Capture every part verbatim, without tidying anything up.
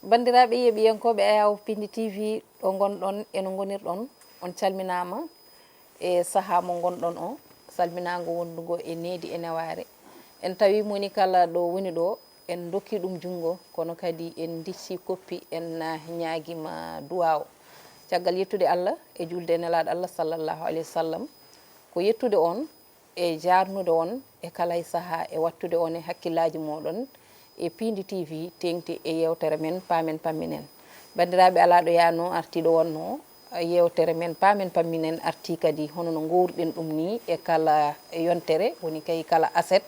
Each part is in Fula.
Banndiraaɓe yeeɓiyankooɓe Ayaawo Pindi T V, ɗo ngonɗon e no ngonirɗon, on calminaama e sahaa mo ngonɗon o, salminaango wondugo e needi e newaare. En tawi moni kala ɗo woni ɗo, en ndokki ɗum junngo, kono kadi en ndicci koppi, en, ah, ñaagiima duwaaw. Caggal yettude Allah e juulde e Nelaaɗo Allah sallallahu alayhi wa sallam, ko yettude on, e jaarnude on e kala e sahaa, e wattude on e hakkillaaji mooɗon e Piindi T V, teeŋti e yeewtere men Paamen Pamminen. Banndiraaɓe, alaa ɗo yaanoo artii ɗo wonnoo, yeewtere men Paamen Pamminen artii kadi hono no ngowruɗen ɗum nii e kala yontere, woni kay kala aset,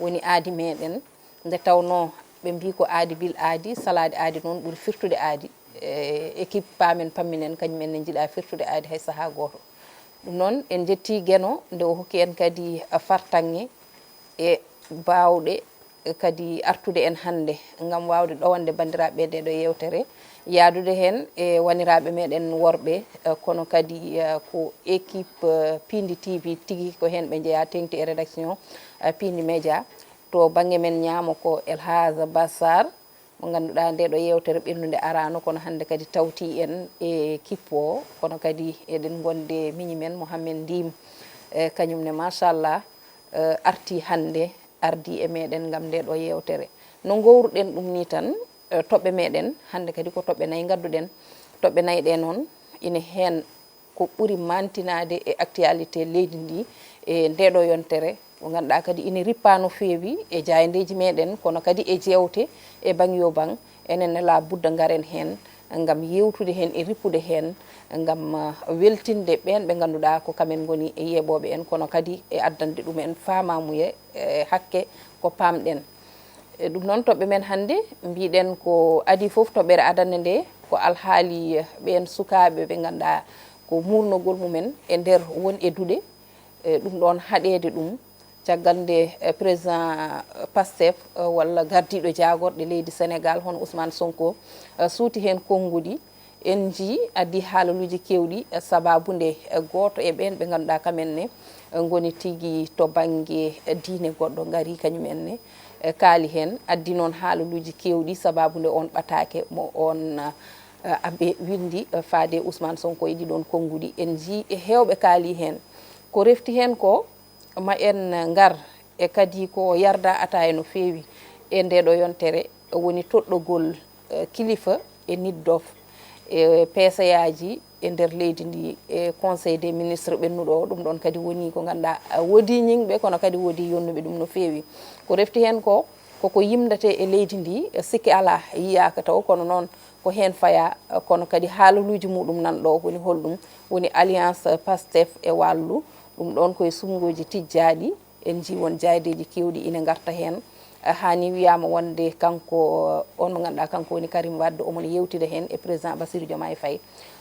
woni aadi meɗen. Nde tawnoo ɓe mbii ko aadi bil aadi, salaade aadi noon ɓuri firtude aadi. E, équipe Paamen Pamminen, kañum en ne njiɗaa firtude aadi hay sahaa gooto. Ɗum noon, en njettii Geno nde o hokki en kadi fartaŋŋe e baawɗe kadi artude en hannde ngam waawde ɗowande banndiraaɓe nde ɗo yeewtere, yahdude heen e waniraaɓe meɗen worɓe, eh, kono kadi, eh, ko équipe, eh, Piindi T V tigi, ko heen ɓe njeyaa, teeŋti e rédaction, eh, Piindi Média. To bannge men ñaamo ko El Hadj Bassar, mo ngannduɗaa nde ɗo yeewtere ɓennunde araano, kono hannde kadi tawti en e kippo o, kono kadi eɗen ngondi e miñi men Mohamed Ndim, e kañum ne, machallah, eh, arti hannde, ardi e meɗen ngam nde ɗo yeewtere. No ngowruɗen ɗum ni tan, eh, toɓɓe meɗen, hannde kadi ko toɓɓe nayi ngadduɗen. Toɓɓe nayi ɗe noon, ine heen ko ɓuri mantinaade e actualité leydi ndi e nde ɗo yontere, ko ngannduɗaa kadi ine rippa no feewi e jaayndeeji meɗen, kono kadi e jeewte e baŋ yo baŋ. Enen ne la budda ngaren heen ngam yewtude heen e rippude heen, ngam, ah, weltinde ɓeen ɓe ngannduɗaa ko kamen ngoni e yeeɓooɓe en, kono kadi e addande ɗum en faamamuye e hakke ko paamɗen. E ɗum noon, toɓɓe men hannde, mbiɗen ko adii fof toɓɓere adannde nde, ko alhaali, eh, ɓeen sukaaɓe ɓe ngannduɗaa ko muurnogol mumen e nder won e duɗe, e ɗum ɗoon haɗeede ɗum, caggal nde, eh, président, eh, Pastef, eh, walla gardiiɗo jaagorɗe leydi Senegaal, hono Ousmane Sonko, eh, suuti heen konnguɗi. En njii addi haalaluuji keewɗi, eh, sabaabu nde, eh, gooto e ɓeen ɓe ngannduɗaa kamen ne, eh, ngoni tigi to bannge, eh, diine goɗɗo ngari kañum en ne, eh, kaali heen, addi noon haalaluuji keewɗi sabaabu nde oon ɓataake mo oon, eh, abbee winndi, eh, faade Ousmane Sonko e ɗii ɗoon konnguɗi. En njii e heewɓe kaali heen. Ko refti heen ko, ma en ngar e kadi ko yarda ataaya no feewi e nde ɗo yontere, woni toɗɗogol, eh, kilifa e niddof e peeseyaaji e nder leydi ndi e Conseil des ministres ɓennuɗo o. Ɗum ɗoon kadi woni ko ngannduɗaa, eh, woodi ñiŋɓe, kono kadi woodi yonnuɓe ɗum no feewi. Ko refti heen ko, koko yimndete e leydi ndi, eh, sikke alaa, yiyaaka taw, kono noon ko heen fayaa, eh, kono kadi haalaluuji muɗum nan ɗo woni holɗum? Woni alliance, eh, Pastef e Wallu, ɗum ɗoon koye suɓngooji tijjaaɗi. En njii won jaaydeeji keewɗi ine ngarta heen. Eh, haa ni wiyaama wonde kanko, eh, on mo ngannduɗaa kanko woni Karim Wade, omo yewtida heen e président Bassirou Diomaye Faye.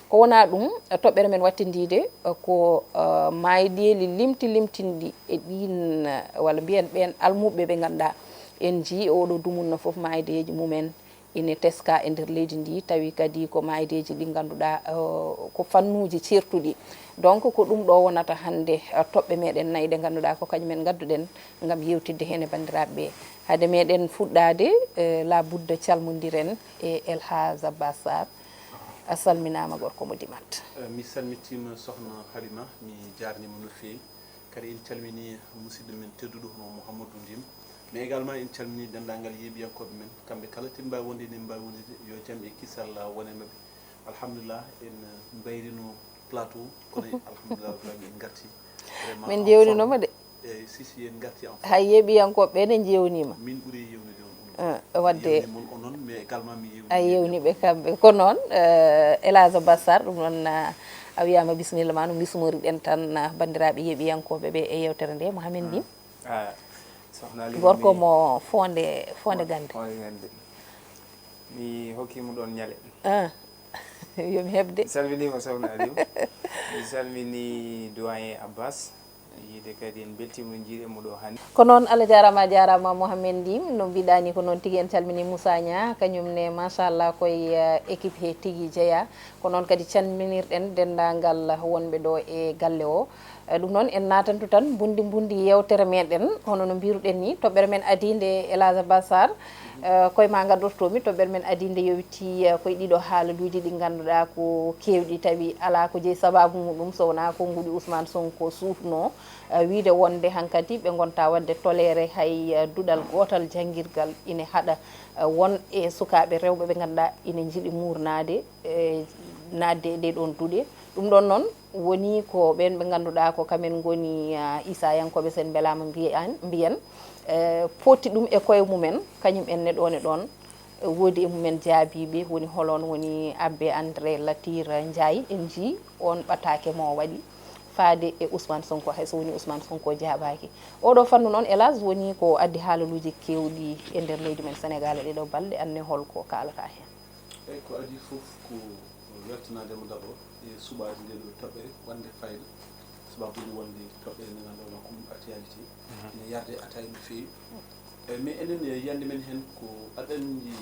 Ko wonaa ɗum, eh, toɓɓere men wattindiide, eh, ko, eh, maaydeeli limti limtinɗi e ɗiin, eh, walla mbiyen ɓeen almuɓɓe ɓe ngannduɗaa en njii e oɗo dumunna fof maaydeeji mumen ine teska e nder leydi ndi, tawi kadi ko maaydeeji ɗi ngannduɗaa, eh, ko fannuuji ceertuɗi. Donc, ko ɗum ɗo wonata hannde, eh, toɓɓe meɗen nayi ɗe ngannduɗaa ko kañum en ngadduɗen ngam yewtidde heen e banndiraaɓe ɓe. Hade meɗen fuɗɗaade, eh, la budda calmondiren e El Hadj Abbas Sarr. A salminaama, gorko mo Dimat. Eh, mi salmitiima, Sohna Halima, mi jaarniima no feewi. Kadi en calminii musidɗo men tedduɗo hono Mouhamadou Ndim. Mais également en calminii denndaangal yeeɓiyankooɓe men, kamɓe kala, te mbaawi wonde enen mbaawi wonde, yo jam e kisal wone maɓɓe. Alhamdulillah, en mbayrino plateau, kono alhamdulillah, rabbil alamin, en ngarti. Vraiment, min en jewninooma forme. De. Eeyi, si, si, en ngarti en forme. Hay yeeɓiyankooɓe ɓe ne jewniima. Min ɓuri yewnude on, on. Ah, wadde mi yewni mon onon, mais également mi yewni a yewni ɓe kamɓe. Ko noon, eh, El Hadj Bassar, ɗum noon, ah, a wiyaama bisimilla ma, no mbismoriɗen tan, ah, banndiraaɓe yeeɓiyankooɓe ɓe e yeewtere nde, Mohamed Ndim. Ah, Sohna Aliou, gorko mi mo Foonde, Foonde Gannde. Foonde Gannde. Mi hokkii mo ɗoon ñale. Ah, yo mi heɓde. Mi salminiima, Sohna Aliou. Mi salminii doyen Abbas. Yiide kadi en mbeltiima no njiiɗen mo ɗo hannde. Ko noon, Allah jaaraama, a jaaraama Mohamed Ndim. No mbiɗaa ni, ko noon tigi en calminii Moussa Niang, kañum ne, machallah, koye, eh, équipe he tigi jeyaa. Ko noon kadi calminirɗen denndaangal wonɓe ɗo e galle o. Eh, ɗum noon, en naatantu tan mbundi mbundi yeewtere meɗen, hono no mbiruɗen ni, toɓɓere men adiinde Elhadj Abbas Sarr, eh, koye ma ngadortomi, toɓɓere men adiinde yowiti, eh, koye ɗiɗo haalaluuji ɗi ngannduɗaa ko keewɗi, tawi alaa ko jeyi sabaabu muɗum so wonaa ko nguɗi Ousmane Sonko suufnoo, eh, wiide wonde hankadi ɓe ngonta waɗde toléré hay, eh, duɗal gootal janngirgal ine haɗa, eh, won e sukaaɓe rewɓe ɓe ngannduɗaa ine njiɗi muurnaade, eh, naatde e ɗee ɗoon duɗe. Ɗum ɗoon noon, woni ko ɓeen ɓe ngannduɗaa ko kamen ngoni, ah, Isayankooɓe, sen mbelaama mbiyan, mbiyen, eh, potti ɗum e koye mumen, kañum en ne ɗoon e ɗoon, eh, woodi e mumen jaabiiɓe, woni holoon woni Abbé André Latyr Ndiaye, en njii oon ɓataake mo o waɗi faade e Ousmane Sonko, hay so woni Ousmane Sonko jaabaaki. Oɗo fannu noon, hélas, woni ko addi haalaluuji keewɗi e nder leydi men Senegaal e ɗee ɗoo balɗe, aan ne hol ko kaalataa heen? Eyi, ko adii fof ko weltanaade mo d'abord e suɓaade ndee ɗoo toɓɓere waɗnde fayda, sababu ɗum wonde toɓɓere nde ngannduɗaa ko ɗum actualité, ene yarde ataaya no feewi. Eyi, mais enen e yiyannde men heen ko aɗa anndi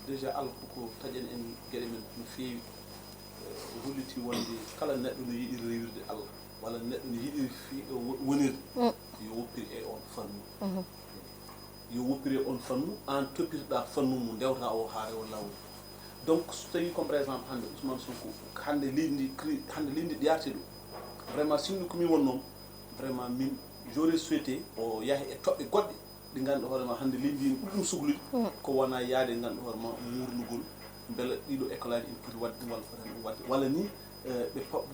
déjà Allah koko taƴani en geɗe men no feewi. Eh, o holliti wonde kala neɗɗo no yiɗiri rewirde Allah, walla neɗɗo no yiɗiri fi-, wo-, wonirde, yo woppir e oon fannu. Yo woppire oon fannu, aan toppitoɗaa fannu mo ndewta o haa rewa laawol. Donc, so tawii comme par exemple hannde Ousmane Sonko, hannde leydi ndi cri-, hannde leydi ndi yaarti ɗo, vraiment, sinno ko min wonnoo, vraiment, min, j'aurais souhaité o yaha e toɓɓe goɗɗe ɗi ngannduɗaa hoore ma hannde leydi ndi ɓuri ɗum soklude, ko wonaa yaade ngannduɗaa hoore ma muurnugol mbele ɗiɗo école aji ene poti waɗde ɗum walla fotani ɗum waɗde, walla ni, eh, ɓe pa-,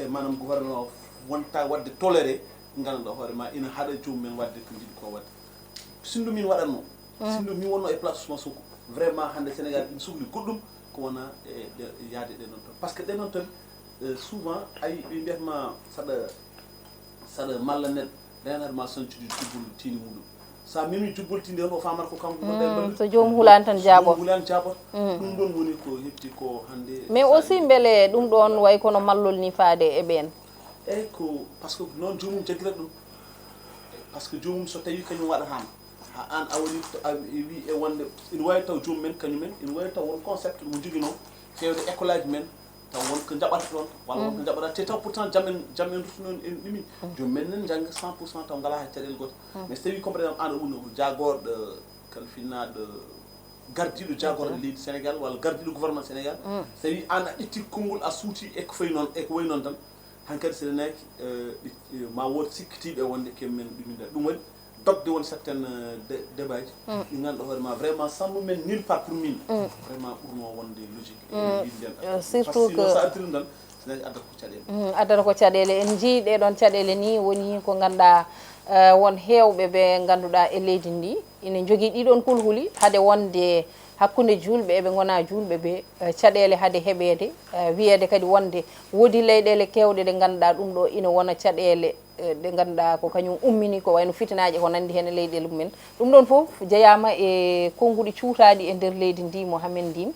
eh, maanaam gouvernement o wonta waɗde toléré ngannduɗaa hoore ma ina haɗa joomum en waɗde ko njiɗi ko waɗde. Sinno min waɗatno, sinno min wonno e place Ousmane Sonko, vraiment hannde Sénégal ina sokli goɗɗum ko wona e ɗe, yaade ɗe noon tan. Par ce que ɗe noon tan, eh, souvent ay ɓe mbiyata ma saɗa, saɗa malla neɗɗo, renata ma sancude jubbol tiinde muɗum. Sa memi jubbol tiinde on, o famata ko kanko woni ɗe balɗe. So joomum hulaani tan jaabo. So joomum hulaani jaabo. Ɗum ɗon woni ko hefti ko hannde. Mais aussi mbele ɗum ɗon way kono mallol ni faade e ɓeen? Eyi, ko parce que noon joomum jaggira ɗum. Parce que joomum so tawi kañum waɗataama, ha aan a waɗi to, a wi e wonde ina waawi taw joomum en kañum en, ina waawi taw won concept mo joginoo feewde école aji men, taw won ko njaɓata toon, walla won ko njaɓata, te taw pourtant jam en, jam en ruttuno en, en ɗumi. Joomum en nan njannga cent pour cent taw ngalaa hay caɗeele goote. Mais so tawi comme par exemple aan a woni jaagorɗo, kalfinaaɗo, gardiiɗo jaagorɗo leydi Sénégal, walla gardiiɗo gouvernement Sénégal, so tawi aan a ƴetti konngol a suuti e ko fayi noon, e ko wayi noon tan, hankadi so nenaaki, eh, ɗi, eh, ma wood sikkitiiɓe wonde ko men ɗuminda. Ɗum waɗi dogde won certaine, eh, dé-, débat ji, ɗi ngannduɗaa hoore ma vraiment ça ne mène nulle part pour min. Vraiment ɓurno wonde logique. E mbiɗen, eh, surtout que so artiri ɗum tan, so nenaaki addata ko caɗeele. Mm, addata ko caɗeele. En njii ɗee ɗoon caɗeele ni woni ko ngannduɗaa, eh, won heewɓe ɓe ngannduɗaa e leydi ndi ina njogii ɗii ɗoon kulhuli hade wonde hakkunde juulɓe e ɓe ngonaa juulɓe ɓe, eh, caɗeele hade heɓeede, eh, wiyeede kadi wonde woodi leyɗeele keewɗe ɗe ngannduɗaa ɗum ɗo ina wona caɗeele, eh, ɗe ngannduɗaa ko kañum ummini ko wayno fitinaaji ko nanndi heen e leyɗeele mumen. Ɗum ɗoon fof jeyaama e konnguɗi cuutaaɗi e nder leydi ndi, Mohamed Ndin.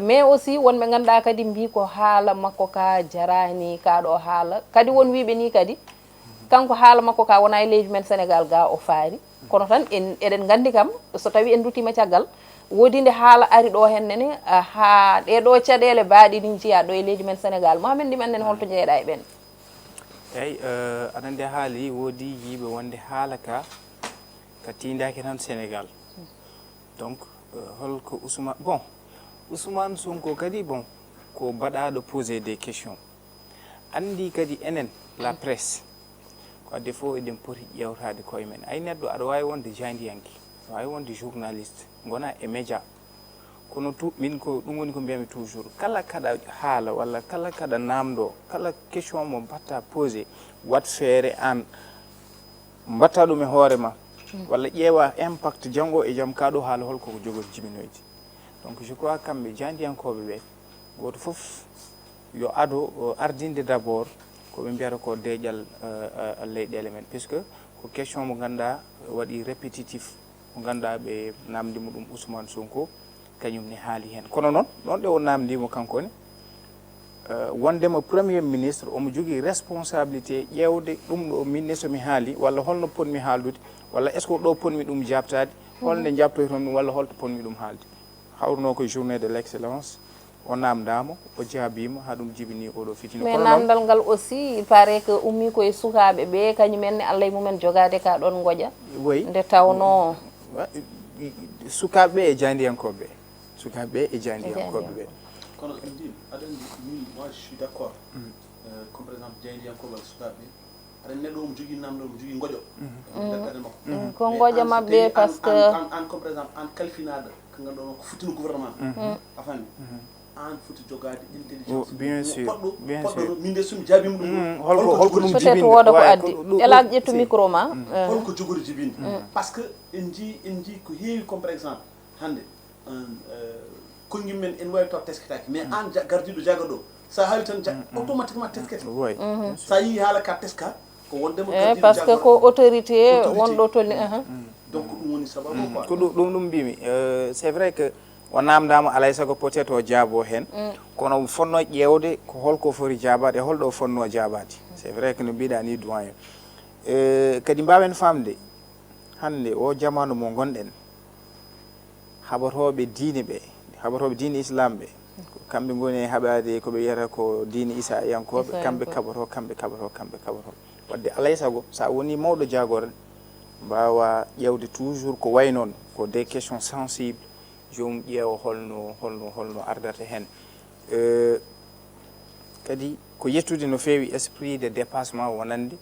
Mais aussi wonɓe ngannduɗaa kadi mbii ko haala makko ka jaraani ka ɗo haala. Kadi won wiiɓe ni kadi, kanko haala makko ka wona e leydi men Sénégal ga o faari. Kono tan en, eɗen nganndi kam, so tawi en nduttiima caggal, woodi nde haala ari ɗo heen nene, ah, haa ɗee ɗo caɗeele baaɗe ɗi njiyaa ɗo e leydi men Sénégal. Mohamed Ndin, aan nene holto njeyɗaa e ɓeen? Eyi, eh, aɗa anndi a haali, woodi yiiɓe wonde haala ka, ka tiindaaki tan Sénégal. Donc, eh, hol ko Ousmane, bon, Ousmane Sonko kadi, bon, ko baɗaaɗo poser des questions. Anndi kadi enen, la presse, ko adde fof eɗen poti ƴeewtaade koye men. Ay neɗɗo, aɗa waawi wonde jaayndiyanke, aɗa waawi wonde journaliste, ngona e média. Kono tu-, min ko ɗum woni ko mbiyami toujours, kala kaɗa haala walla kala kaɗa naamndo, kala question mo mbatta posé, wat feere aan mbatta ɗum e hoore ma, walla ƴeewa impact janngo e jam ka ɗo haala hol koko jogori jibinoyde. Donc, je crois kamɓe jaayndiyankooɓe ɓe, gooto fof yo ado, o, ardinde d'abord ko ɓe mbiyata ko deeƴal, eh, eh, leyɗeele men, puisque ko question mo ngannduɗaa waɗi répétitif, mo ngannduɗaa ɓe naamndi mo ɗum Ousmane Sonko, kañum ne haali heen. Kono noon, ɗoon ɗe o naamndii mo kanko ne, eh, wondema Premier Ministre omo jogii responsabilité ƴeewde ɗum ɗo min ne so mi haali, walla holno potmi haaldude, walla est-ce que ɗo potmi ɗum jaabtaade, holnde jaabtoyton ɗum, walla holto potmi ɗum haalde. Hawruno ko journée de l'excellence, O naamndaama, o jaabiima, haa ɗum jibini oɗo fitina. Mais naamndal ngal aussi, il paraît que ummii ko e sukaaɓe ɓe, kañum en ne Allah e mumen jogaade ka ɗoon ngoƴa. Woy. Nde tawnoo. Sukaaɓe ɓe e jaayndiyankooɓe ɓe. Sukaaɓe ɓe e jaayndiyankooɓe ɓe. Kono ɗum ɗin, aɗa anndi, min, moi, je suis d'accord. Euh, comme par exemple, jaayndiyankooɓe walla sukaaɓe ɓe, aɗa anndi neɗɗo omo jogii naamndal, omo jogii ngoƴa. Daɗɗaade makko. Ko ngoƴa maɓɓe, parce que an, an, comme par exemple, an kalfinaaɗo, ko ngannduɗaa ko futtino gouvernement. A faami? An foti jogaade intelligence. Bien sûr, Poɗɗo, bien poɗɗo sûr. Min de sum jaabiima ɗum. Holko, holko ɗum Peut-être jibinde? Wooda ko Waay, addi. ko ɗum- Elage, si. Ƴettu micro ma. Holko jogori jibinde? Parce que en njii, en njii ko heewi, comme par exemple, hannde, an, euh, konngi men en waawi taw tesketaaki, mais an ja- gardiiɗo jaaga ɗo, so a haali tan, ja- automatiquement teskete. Woy. So a yii haala ka teska, ko wondema Eh, gardiiɗo parce que jaaga ko ɗo, autorité, autorité. Wonɗo tolni, ahan. Donc ɗum woni sababu quoi. Ko ɗum ɗum ɗum mbimi. Euh, c'est vrai que o naamndaama, alay sago peut-être o jaabo heen, kono o fotnoo ƴeewde ko holko foti jaabaade e holɗo o fotnoo jaabaade. C'est vrai que no mbiɗa ni, doyen. Euh, kadi mbaawen faamde hannde o jamaanu mo ngonɗen, haɓotooɓe diine ɓe, haɓotooɓe diine islam ɓe, ko kamɓe ngoni e haɓaade ko ɓe wiyata ko diine isaiyankooɓe, kamɓe kaɓotoo, kamɓe kaɓotoo, kamɓe kaɓotoo. Wadde alay sago, so a woni mawɗo jaagorɗe, mbaawa ƴeewde toujours ko way noon, ko des questions sensibles, joomum ƴeewa holno, holno, holno ardata heen. Euh, kadi ko yettude no feewi esprit de dépassement wonande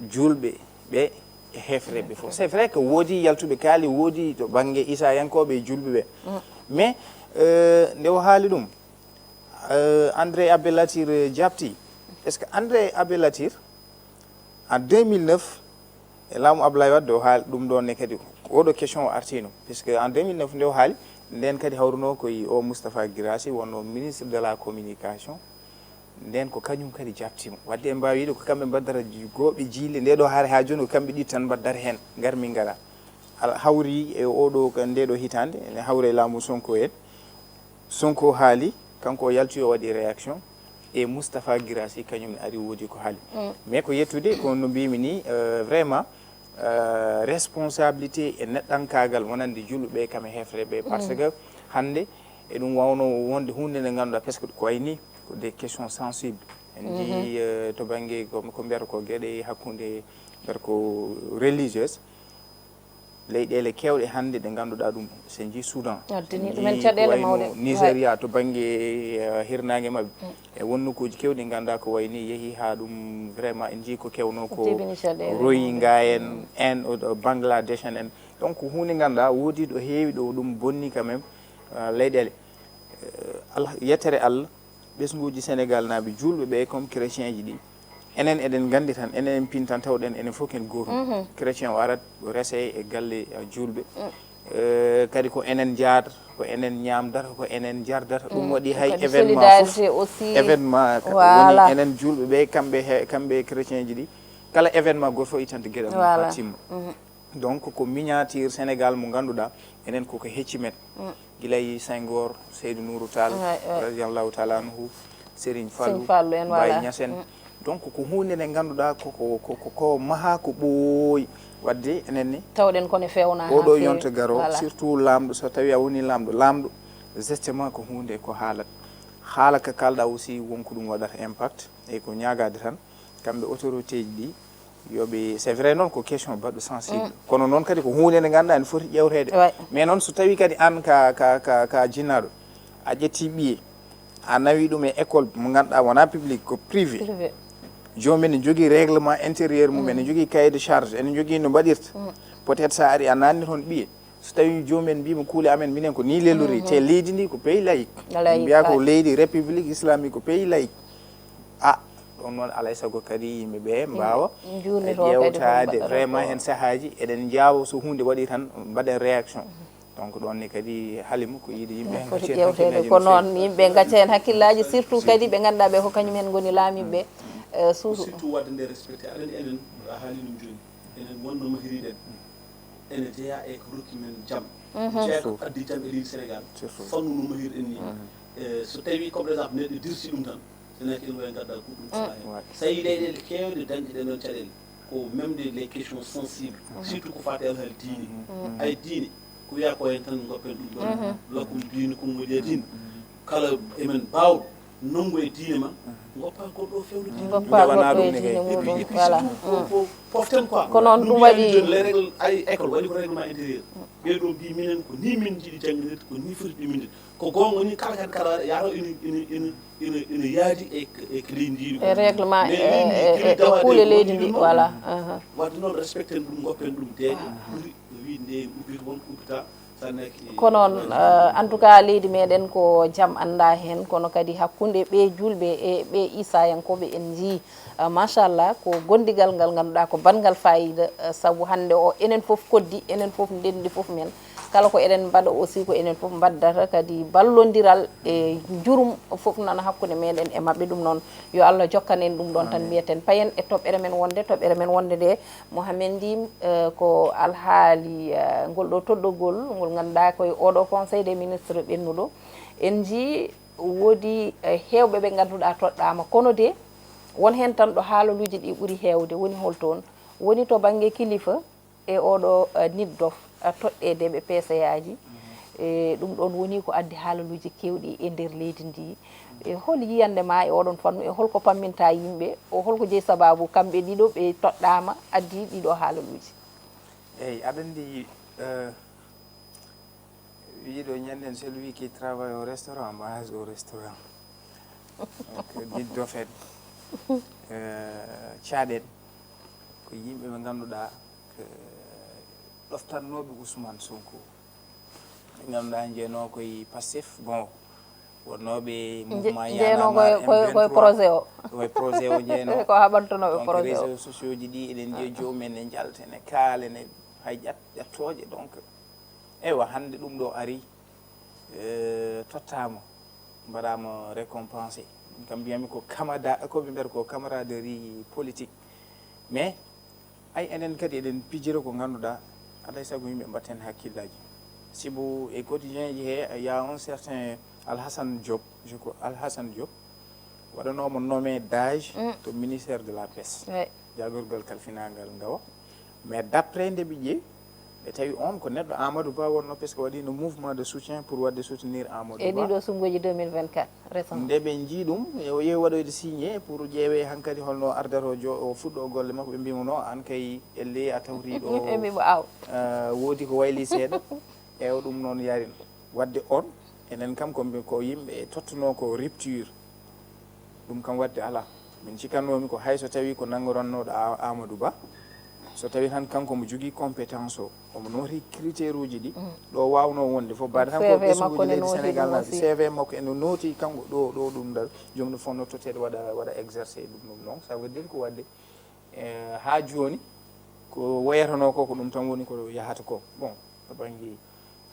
juulɓe ɓe e heefereɓe fof. C'est vrai que woodi yaltuɓe kaali, woodi to bannge isaiyankooɓe e juulɓe ɓe. Mais, euh, nde o haali ɗum, euh, André Abbé Latyr, euh, jaabti. Est-ce que André Abbé Latyr, en deux mille neuf, e laamu Abdoulaye Wade, o haali ɗum ɗoon ne kadi, ko oɗo question o artino. Puisque en deux mille neuf nde o haali, nden kadi hawruno ko e o Moustapha Guirassy wonno ministre de la communication. Nden ko kañum kadi jaabtiima. Wadde en mbaawi wiide ko kamɓe mbaddata gooɓe jiile nde ɗo haare haa jooni, ko kamɓe ɗiɗi tan mbaddata heen, ngar min ngara. Al-, hawri e oɗo, nde ɗo hitaande, ene hawri e laamu Sonko en. Sonko haali, kanko o yalti o waɗi réaction, e Moustapha Guirassy kañum ne ari woodi ko haali. Mais ko yettude, ko no mbimi ni, euh, vraiment, euh, responsabilité e neɗɗankaagal wonande juulɓe ɓe kam e heefere ɓe, parce que hannde eɗum wawno wonde huunde nde ngannduɗaa, parce que ko wayni ko des questions sensibles. En njii, euh, to bannge ko, ko mbiyata ko geɗe hakkunde, mbiyata ko religieuse. Leyɗeele keewɗe hannde ɗe ngannduɗaa ɗum, so en njii Soudan, Addani en ɗumen njii caɗeele ko wayno mawɗe. Nigeria to bannge, eh, hirnaange maɓɓe. E won nokkuuji keewɗi ngannduɗaa ko wayni yehi haa ɗum vraiment en njii ko kewnoo ko Jibini caɗeele Rohingya en, en, o, o Bangladesh en, en. Donc huunde ngannduɗaa woodi ɗo heewi ɗo ɗum bonni quand même, eh, leyɗeele. Eh, Allah, yettere Allah, ɓesnguuji Sénégal naaɓe juulɓe ɓe comme chrétien ji ɗi, enen eɗen nganndi tan, enen en pin tan tawɗen enen fof ken gootum. Chrétien o arat o rese e galle, eh, juulɓe. Eh, kadi ko enen njaadata, ko enen ñaamdata, ko enen njardata. Ɗum waɗi hay Kadi événement fof, solidarité aussi. Événement ka- Voilà. Woni enen juulɓe ɓe, kamɓe he, kamɓe chrétien ji ɗi, kala événement goto fof ittanta geɗal mum Voilà. Haa timma. Donc ko miniature Sénégal mo ngannduɗaa enen koko hecci men. Gila e Senghor, Seydou Nourou Tall, Ouais, ouais. Radiallahu taala anhu, Serigne Fallou, Serigne Fallou en, Baye voilà. Niass en. Donc ko huunde nde ngannduɗaa koko, koko, ko maha ko ɓooyi. Wadde enen ni Tawɗen kone fewna haa oɗo feewi. Yonta garo, Voilà. Surtout laamɗo, so tawi a woni laamɗo, laamɗo, justement ko huunde ko haalat. Haala ka kalɗa aussi wonko ɗum waɗata impact, e ko ñaagaade tan kamɓe autorité ji ɗi, yoɓe, c'est vrai noon ko question baɗɗo sensible, kono noon kadi ko huunde nde ngannduɗaa ene foti ƴewteede. Ouais. Mais noon so tawi kadi aan ka, ka, ka, ka jinnaaɗo, a ƴetti ɓiye, a nawi ɗum e école mo ngannduɗaa wonaa public, ko privé. Privé. Joomum ene jogii règlement intérieur mum, ene jogii cahier de charge, ene jogii no mbaɗirta. Peut-être so a ari a naatni toon ɓiye, so tawi joomum en mbiima kuule amen minen ko ni lelori, te leydi ndi ko pays laïque. Laïque, Mbiya ko ouais. Leydi république islamique, ko pays laïque. Ah, ɗon noon alay sago kadi yimɓe ɓe mbaawa Njuurnitoo kadi ko ƴeewtaade mbaɗata vraiment ko. Heen sahaaji eɗen njaawa so huunde waɗi tan mbaɗen réaction. Donc ɗon ne kadi Halima ko yiide yimɓe heen Foti kadi ƴewteede tintinaaji ko no feewi. Noon yimɓe ngacca heen hakkillaaji, surtout kadi ɓe ngannduɗaa ɓe ko kañum en ngoni laamiiɓe, eh, suusu. Surtout waɗde nde respecté, aɗa anndi enen a haali ɗum jooni, enen wonno mahiriɗen ene jeyaa e ko rokki men jam, jeyaa ko addi jam e leydi Sénégal. Fannu no mahirɗen ni, eh, so tawi comme par exemple neɗɗo dirsi ɗum tan, senaki ene wawi gadda goɗɗum sala hen. So tawi leyɗeele kewɗe dañde ɗen ɗon caɗeele, ko même des les questions sensibles, surtout ko fate alhaali diine. Ay diine ko wiya ko hen tan goppen ɗum ɗon, lakum diinukum waliya diin. Kala emen baawɗo nanngu e diine ma, ngoppa goɗɗo o fewndo diine mum. Ngoppa goɗɗo e diine muɗum, voilà. Ko poften quoi. Ko noon ɗum waɗi. Les règles ay école waɗi ko règlement intérieur. Ɓee ɗo mbi minen ko ni min jiɗi jannginirde, ko ni foti ɗuminirde. Ko goonga ni kala kadi kala waɗa yaato ina ina ina ina ina yaadi e e ko leydi ndi. E règlement Mais leydi ndi e kewi dawaade kuule e leydi goonga ndi, ɗum noon. Voilà. Wadde noon respecten ɗum, ngoppen ɗum deeƴe. Ɓuri wi nde ubbita won ubbita. Ko noon, eh, en tout cas, leydi meɗen ko jam annda heen, kono kadi hakkunde ɓe julɓe e ɓe isayankoɓe en njii, eh, machallah, ko gondigal ngal ngannduɗaa ko banngal fayida, eh, sabu hannde o enen fof koddi, enen fof ndenndi fof men, kala ko eɗen mbaɗa aussi ko enen fof mbaddata kadi ballondiral e jurum fof nana hakkunde meɗen e maɓɓe. Ɗum noon, yo Allah jokkan en ɗum ɗon tan. Mbiyeten payen e toɓɓere men wonde, toɓɓere men wonde nde, Mohamed Ndim, eh, ko alhaali, eh, ngol ɗo toɗɗogol ngol ngannduɗaa koye oɗo conseil des ministres ɓennuɗo. En njii woodi, eh, heewɓe ɓe ngannduɗaa toɗɗaama, kono de won heen tan ɗo haalaluuji ɗi ɓuri heewde. Woni hol toon? Woni to bannge kilifa e oɗo, eh, nit dof, eh, toɗɗeede ɓe P C A ji. E ɗum ɗoon woni ko addi haalaluuji keewɗi e nder leydi ndi. E hol yiyannde ma e oɗon fannu, e holko pamminta yimɓe, o holko jeyi sababu kamɓe ɗiɗo ɓe toɗɗaama addi ɗiɗo haalaluuji? Eyi, aɗa anndi, eh, wiɗo ñanden, celui qui travaille au restaurant mange au restaurant. Donc, nit dof en, eh, caaɗen, ko yimɓe ɓe ngannduɗaa ko ɗoftannooɓe Ousmane Sonko. Ɓe ngannduɗaa njeynoo koye Pastef, bon, wonnooɓe mouvement Y'en a Njeynoo marre, koye koye M vingt-trois. Projet o. Koye projet o njeynoo. Ko haɓantonooɓe Donc, projet o. Réseaux sociaux ji ɗi eɗen njiya joomum en ne njalta, ne kaala, ne hay ƴat- ƴattooje. Donc, eywa, hannde ɗum ɗo ari, eh, tottaama, mbaɗaama récompensé. Min kam mbiyami ko camada-, ko ɓe mbiyata ko camaraderie politique. Mais ay enen kadi eɗen pijira ko ngannduɗaa alay sago yimɓe mbatten hakkillaaji. Sibu e quotidien ji he, il y a un certain Alhassane Diop, je crois, Alhassane Diop, waɗanoomo nommé DAGE to ministère de la pêche. Oui. Jaagorgal kalfinaangal ngawa. Mais d'après nde ɓe ƴeewi, ɓe tawi on ko neɗɗo Amadou Ba wonno, parce que waɗino mouvement de soutien pour waɗde soutenir Amadou E Ba. Ɗiɗo sunnguuji deux mille vingt-quatre, récemment. Nde ɓe njii ɗum, o yehi waɗoyde signé pour ƴeewee hankadi holno ardata o jo-, o fuɗɗo golle makko, ɓe mbimo no, an kay elle a tawriɗo. E mimo aw. Eh, woodi ko wayli seeɗa. Ewa, ɗum noon yarin. Wadde on, enen kam ko mbi-, ko yimɓe tottuno ko rupture. Ɗum kam wadde alaa. Min cikannoomi ko hay so tawi ko nanngorannooɗo A-, Amadou Ba, so tawi tan kanko mo jogii compétence o, omo nooti critère uji ɗi, ɗo waawnoo wonde fof, mbaɗa tan ko C V ɓesnguuji makko ne leydi nooti Sénégal ɗum naati, aussi. C V makko ene nooti kanko ɗo, ɗo ɗum ɗo, joom ɗum fof no totteede waɗa, waɗa exercer ɗum ɗum noon. Ça veut dire ko wadde, eh, haa jooni, ko wayatanoo ko, ko ɗum tan woni ko yahata ko. Bon, to bannge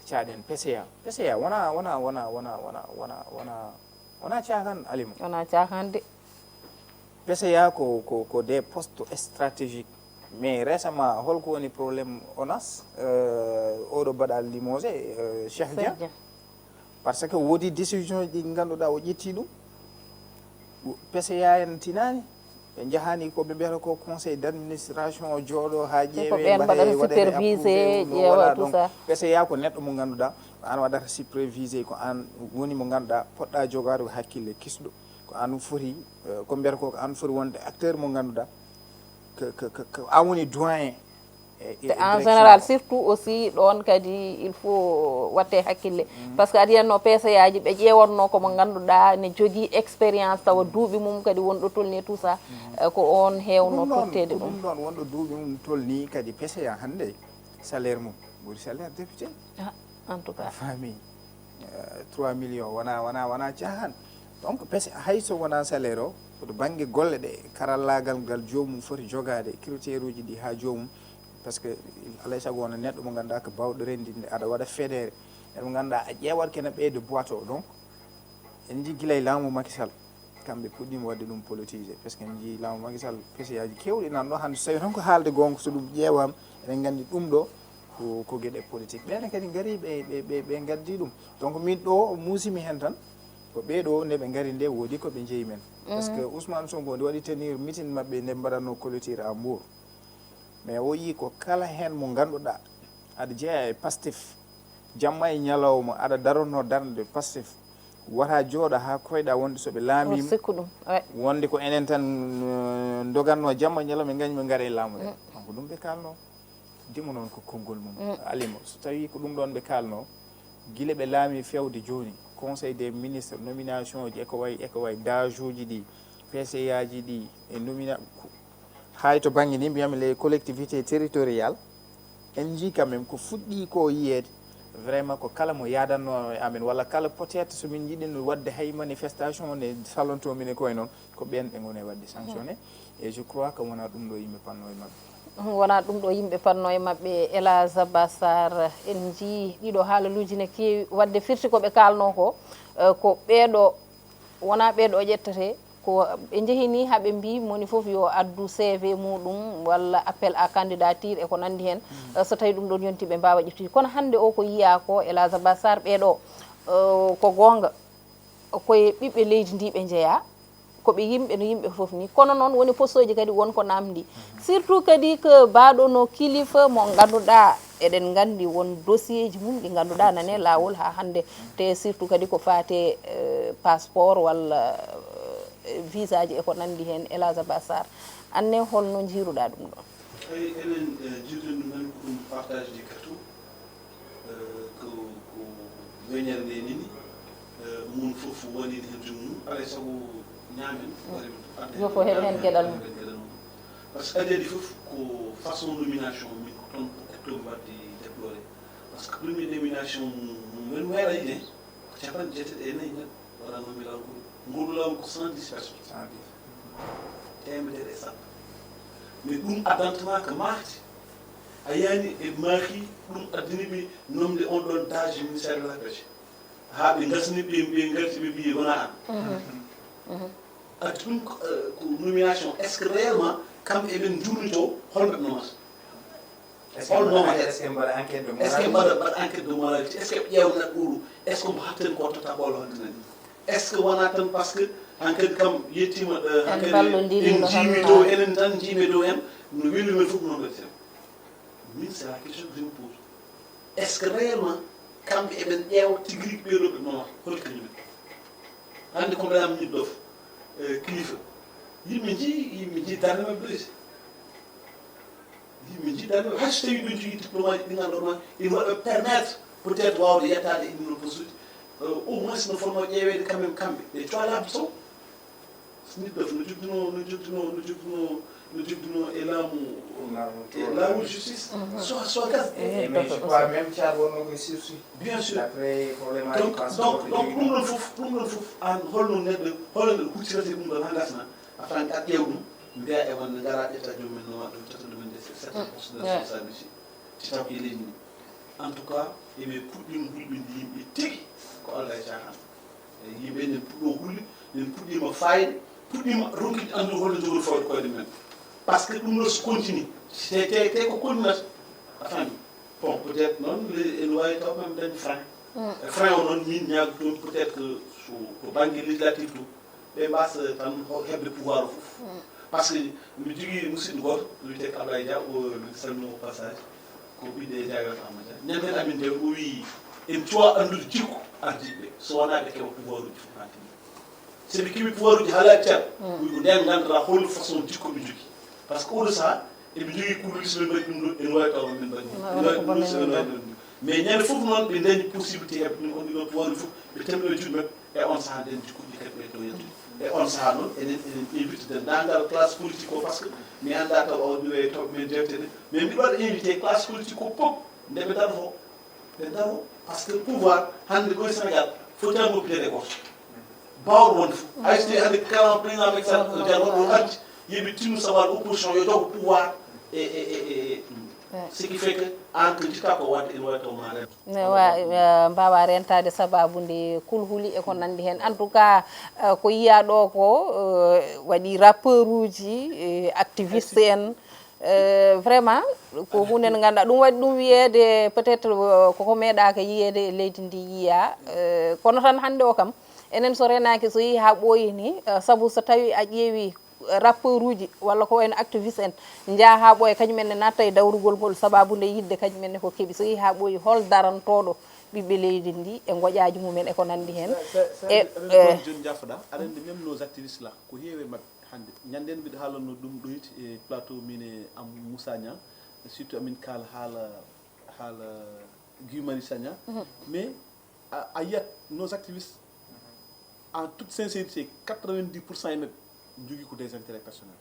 caaɗen P C A. P C A wona, wona, wona, wona, wona, wona, wona, wona caahan, Alima. Wona caahan de. P C A ko, ko, ko des postes stratégiques. Mais récemment, holko woni problème ONAS, euh, oɗo mbaɗa limogé, euh, Cheikh Dia? Cheikh Dia. Parce que woodi décision ɗi ngannduɗaa o ƴetti ɗum. P C A en tinaani. Ɓe njahani ko ɓe mbiyata ko conseil d'administration o jooɗo haa Ko ƴeewe, ɓeen mbaɗata waɗe supervisé, approuvé, no ƴeewa waɗa. tout Donc, ça. P C A ko neɗɗo mo ngannduɗaa, ko aan waɗata supervisé, ko aan woni mo ngannduɗaa poɗɗa jogaade ko hakkille kisɗo. Ko aan foti, eh, ko mbiyata ko, ko aan foti wonde acteur mo ngannduɗaa, ko, ko, ko, ko aan woni doyen. E, e, Te e en direction général, o. Surtout aussi ɗoon kadi, il faut watte hakkille. Parce que aɗa yiyanno P C A ji ɓe ƴeewatno ko mo ngannduɗaa ne jogii expérience tawa duuɓi mum kadi wonɗo tolni tout ça, eh, ko on heewno Ɗum ɗoon, totteede ko ɗum. Ɗum ɗoon wonɗo duuɓi mum tolni kadi P C A hannde salaire mum ɓuri salaire député. Ah, en tout cas. Famille, euh, trois millions, wona, wona, wona caahan. Donc, P C A hay so wona salaire o, ko to bannge golle ɗe, karallaagal ngal joomum foti jogaade, critère uji ɗi haa joomum, parce que alay sago wona neɗɗo mo ngannduɗaa ko baawɗo renndinde, aɗa waɗa fédéré, neɗɗo mo ngannduɗaa a ƴeewat kene ɓeyde boîte o. Donc, en njii gila e laamu Macky Sall, kamɓe puɗɗiima waɗde ɗum politisé, parce que en njii laamu Macky Sall, P C A ji keewɗi nan ɗo, hannde so tawi tan ko haalde goonga, so ɗum ƴeewaama, eɗen nganndi ɗum ɗo ko, ko geɗe politique. Ɓeene kadi ngari, ɓe, ɓe, ɓe, ɓe ngaddi ɗum. Donc, min ɗo muusimi heen tan, ko ɓee ɗo nde ɓe ngari nde woodi ko ɓe njeyi men. Parce que Ousmane Sonko nde waɗi tenir meeting maɓɓe nde mbaɗatno clôture à Mbour. Mais o yii ko kala heen mo ngannduɗaa aɗa jeyaa e Pastef, jamma e ñalawma aɗa daronno darnde Pastef, ko Wata jooɗo haa koyɗa wonde so ɓe laamiima, sikku ɗum, wonde ko enen tan, eh, ndogatnoo jamma ñalawma, ɓe ngañi ɓe ngara e laamu nde. Donc ɗum ɓe kaalnoo. Dimo noon ko konngol mum. Alimo, so tawii ko ɗum ɗoon ɓe kaalnoo, gila ɓe laamii feewde jooni, Conseil des ministres, nomination ji, e ko wayi, e ko wayi, dajuuji ɗi, P C A ji ɗi, e nomina-, ko, hay to bannge ni, mbiyami les collectivités territoriales, en njii quand même ko fuɗɗii ko yiyeede, vraiment ko kala mo yaadanno e amen, walla kala peut-être so min njiɗino waɗde hay manifestation ne salonto min e koye noon, ko ɓeen ɓe ngoni waɗde sanctionné. Et je crois que wonaa ɗum ɗo yimɓe panno e maɓɓe. Wonaa ɗum ɗo yimɓe panno e maɓɓe, Elhadj Abbas Sarr. En njii ɗiɗo haalaluuji ne keewi, waɗde firti ko ɓe kaalnoo ko, eh, ko ɓeeɗo, wonaa ɓeeɗo ƴettete, ko ɓe njehi ni haa ɓe mbii moni fof yo addu C V muɗum walla appel à candidature e ko nanndi heen. Eh, so tawii ɗum ɗoon yontii ɓe mbaawa ƴettude. Kono hannde o ko yiyaa ko, Elhadj Abbas Sarr, ɓeeɗo, eh, ko goonga, koye ɓiɓɓe leydi ndi ɓe njeyaa, ko ɓe yimɓe no yimɓe fof ni. Kono noon woni postooji kadi won ko namndi. Surtout kadi ko baaɗo no kilifa mo ngannduɗaa, eɗen nganndi won dossier ji mum ɗi ngannduɗaa nane laawol haa hannde. Te surtout kadi ko faate, eh, passeport walla, eh, visa ji e ko nanndi heen, Elhadj Abbas Sarr. Anne, holno njiiruɗaa ɗum ɗoon? Eyi, enen, eh, jiiduɗen ɗum tan ko ɗum partage des gâteaux. Eh, ko, ko weñere nde nini, eh, mum fof wonani heen joom mum, alaa e sago ñaamen, mm, wari adda yo fof heɓa heen geɗal mum. Heɓa heen geɗal mum. Par ce que adii adii fof ko façon nomination min ko toon ko ƴettomi waɗde déploré. Par ce que premier nomination mum, mum men weera yiɗe, ko capanɗe jeetati e nayi neɗɗo waɗa nomi lawol ngol. Ngol lawol ko cent dix personnes. Cent dix. Teemedere e sappo. Mais ɗum addanta ma ko maakde. A yaani e maaki, ɗum addani ɓe nomde on ɗon daji ministère de la pêche. Haa ɓe ngasni ɓe, ɓe ngarti ɓe mbiyi wona an. Mhm. Mhm. Addi ɗum ko, eh, ko nomination. Est-ce que réellement kamɓe eɓen njuurnito holno ɓe nomata? Est-ce que hol nomata? Est-ce que mbaɗa enquête de moralité? Est-ce que mbaɗa, mbaɗa enquête de moralité? Est-ce que ɓe ƴeewa neɗɗo oɗo? Est-ce que mbo hatten ko totta bolo haddinani? Est-ce que wona tan parce que hankadi kam yettima, eh, en hankadi ballodiri en no jiimi dow enen tan, jiimi dow en, no weli men fof noon waɗi tan? Min, c'est la question que je me pose. Est-ce que réellement kamɓe eɓen ƴeewa tigi rigi ɓeeɗo ɓe nomata hol kañumen? Hannde ko mbaɗa min dof, eh, kilifa. Yimɓe njii, yimɓe njii darnde maɓɓe ɗo. Yimɓe njii darnde maɓɓe. Hay so tawii ɗum jogii diplôme aji ɗi ngannduɗaa ma, ina waɗa permettre peut-être waawde yettaade e ɗum ɗo poste uji. Euh, au moins no fotnoo ƴeeweede quand même kamɓe. Ɓe cuwalaama sow. Nit dof no jogdunoo, no jogdunoo, no jogdunoo, no jogdunoo e laamu, e laawol justice. Mhm. So, so gas. Eh, mais je crois même Thiat wonnoo koye sursis. Bien sûr. Après problématique donc, passeport donc, ɓe donc, jogii ɗum ɗon fof, ɗum ɗon fof, aan holno neɗɗo, holno neɗɗo huccirata e ɗum ɗon haa ngasna? Afin aɗa ƴeewa ɗum, mbiya e wonde ngara ƴetta joom men no waɗa ɗum, ƴetta ɗum en des certaines postes de responsabilité. Ci taw e leydi ndi. En tout cas, eɓe puɗɗiima hulɓinde yimɓe tigi ko Allah e caaxaan. E yimɓe enen puɗɗo hulde, en puɗɗiima faayde, puɗɗiima ronkude anndude holno jogori fawde koyɗe men. Parce que ɗum ɗo so continue, te, te, te ko continuata, a faami? Bon, peut-être noon, le, ene waawi taw men dañde frein. Mm. E frein o noon, min ñaagotoomi peut-être que so, to bannge législatif to, ɓe mbaasa tan ho-, heɓde pouvoir o fof. Mm. Par ce que mi jogii musidɗo gooto, wiyetee ko Ablaye Dia, o, mi salmino au passage, ko ɓiɗɗo e jaagorɗo Amadou Dia. Ñande amin nde o wii, en cuwa anndude jikku ardiiɓe, so wonaa ɓe keɓa pouvoir uji fof haa timmi. So ɓe keɓi pouvoir uji haa laaɓi cer, mm, wi ko ndeen ngannduɗaa hol façon jikku ɓe njogii. Par ce que oɗo sahaa, eɓe njogii kulhuli, so ɓe mbaɗi ɗum ɗo, ene waawi taw min mbaɗi ɗum. Ene waawi ɗum ɗo, so ɓe mbaɗi ɗum ɗo. Mais ñande fof noon, ɓe ndañi possibilité heɓde ɗum, on ɗiɗo pouvoir uji fof, ɓe tammi e juuɗe maɓɓe. E on sahaa nden jikkuuji kadi ɓe to yettude. E on sahaa noon, enen, enen invite denndaangal classe politique o, par ce que mi anndaa taw o ɗum e toɓɓe men jeewte ɗe. Mais mbiɗo waɗa invité classe politique o fof, nde ɓe darotoo, ɓe daroo. Par ce que pouvoir, hannde koye Sénégal, fotaani woppineede e gooto. Baawɗo wonde fof. Hay so tawii hannde kala président Macky Sall, o janngo ɗo ardi, yeɓe tinno sababu opposition yo jogo pouvoir e, e, e, e, e ɗum. Ouais. Ce qui fait que aan ko njiɗɗaa ko waɗde, ene waawi taw ma rem. Ne wa-, eh, mbaawa rentaade sababu nde kulhuli e ko nanndi heen. En tout cas, eh, ko yiyaa ɗo ko, eh, waɗi rappeuruuji, eh, activiste en. Eh, vraiment, ko huunde nde ngannduɗaa, ɗum waɗi ɗum wiyeede, peut-être, eh, koko meeɗaaka yiyeede e leydi ndi yiyaa. Eh, kono tan hannde o kam, enen so renaaki, so yehii haa ɓooyi ni, eh, sabu so tawii a ƴeewii rappeuruuji walla ko wayno activiste en, njaha haa ɓooya, kañum en ne natta e dawrugol ngol, sababu nde yiɗde kañum en ne ko keɓi. So yehi haa ɓooyi, hol darantooɗo ɓiɓɓe leydi ndi e ngoƴaaji mumen e ko nanndi heen. E ɗon joni jaafoɗa aɗa anndi même nos activistes là ko heewi e maɓɓe hannde ñannde en mbiɗa haalanno ɗum ɗoyti e plateau min e am Moussa Niang surtout amin kaala haala haala Guy Marius Sagna mais a yiyat nos activistes en toute sincérité quatre-vingt-dix pour cent e maɓɓe njogii ko des intérêts personnels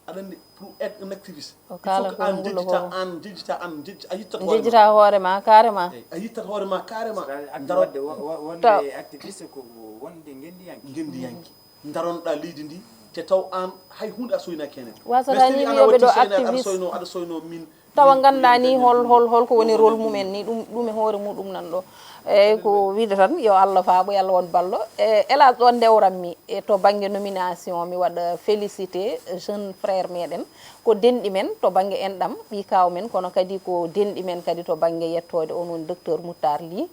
aɗa anndi pour être un activiste o kala ko an jejjita an jejjita an jejji a yittat jejjita hoore ma carrément a yittat hoore ma carrément darodde wonde activiste ko wonde ngendiyanke ngendiyanke daronɗa leydi ndi te taw an hay hunde a soynaaki henen wasata ni wiyeɓe ɗo activiste aɗa soyno min tawa ngannda ni hol hol holko woni rôle mumen ni ɗum ɗum e hoore muɗum nan ɗo eyyi ko wiide tan yo allah faabo yo allah won ballo e hélas ɗo ndewranmi e to banggue nomination mi waɗa félicité jeune frère meɗen ko denɗi men to banggue enɗam ɓi kaw men kono kadi ko denɗi men kadi to banggue yettode on woni docteur moutar li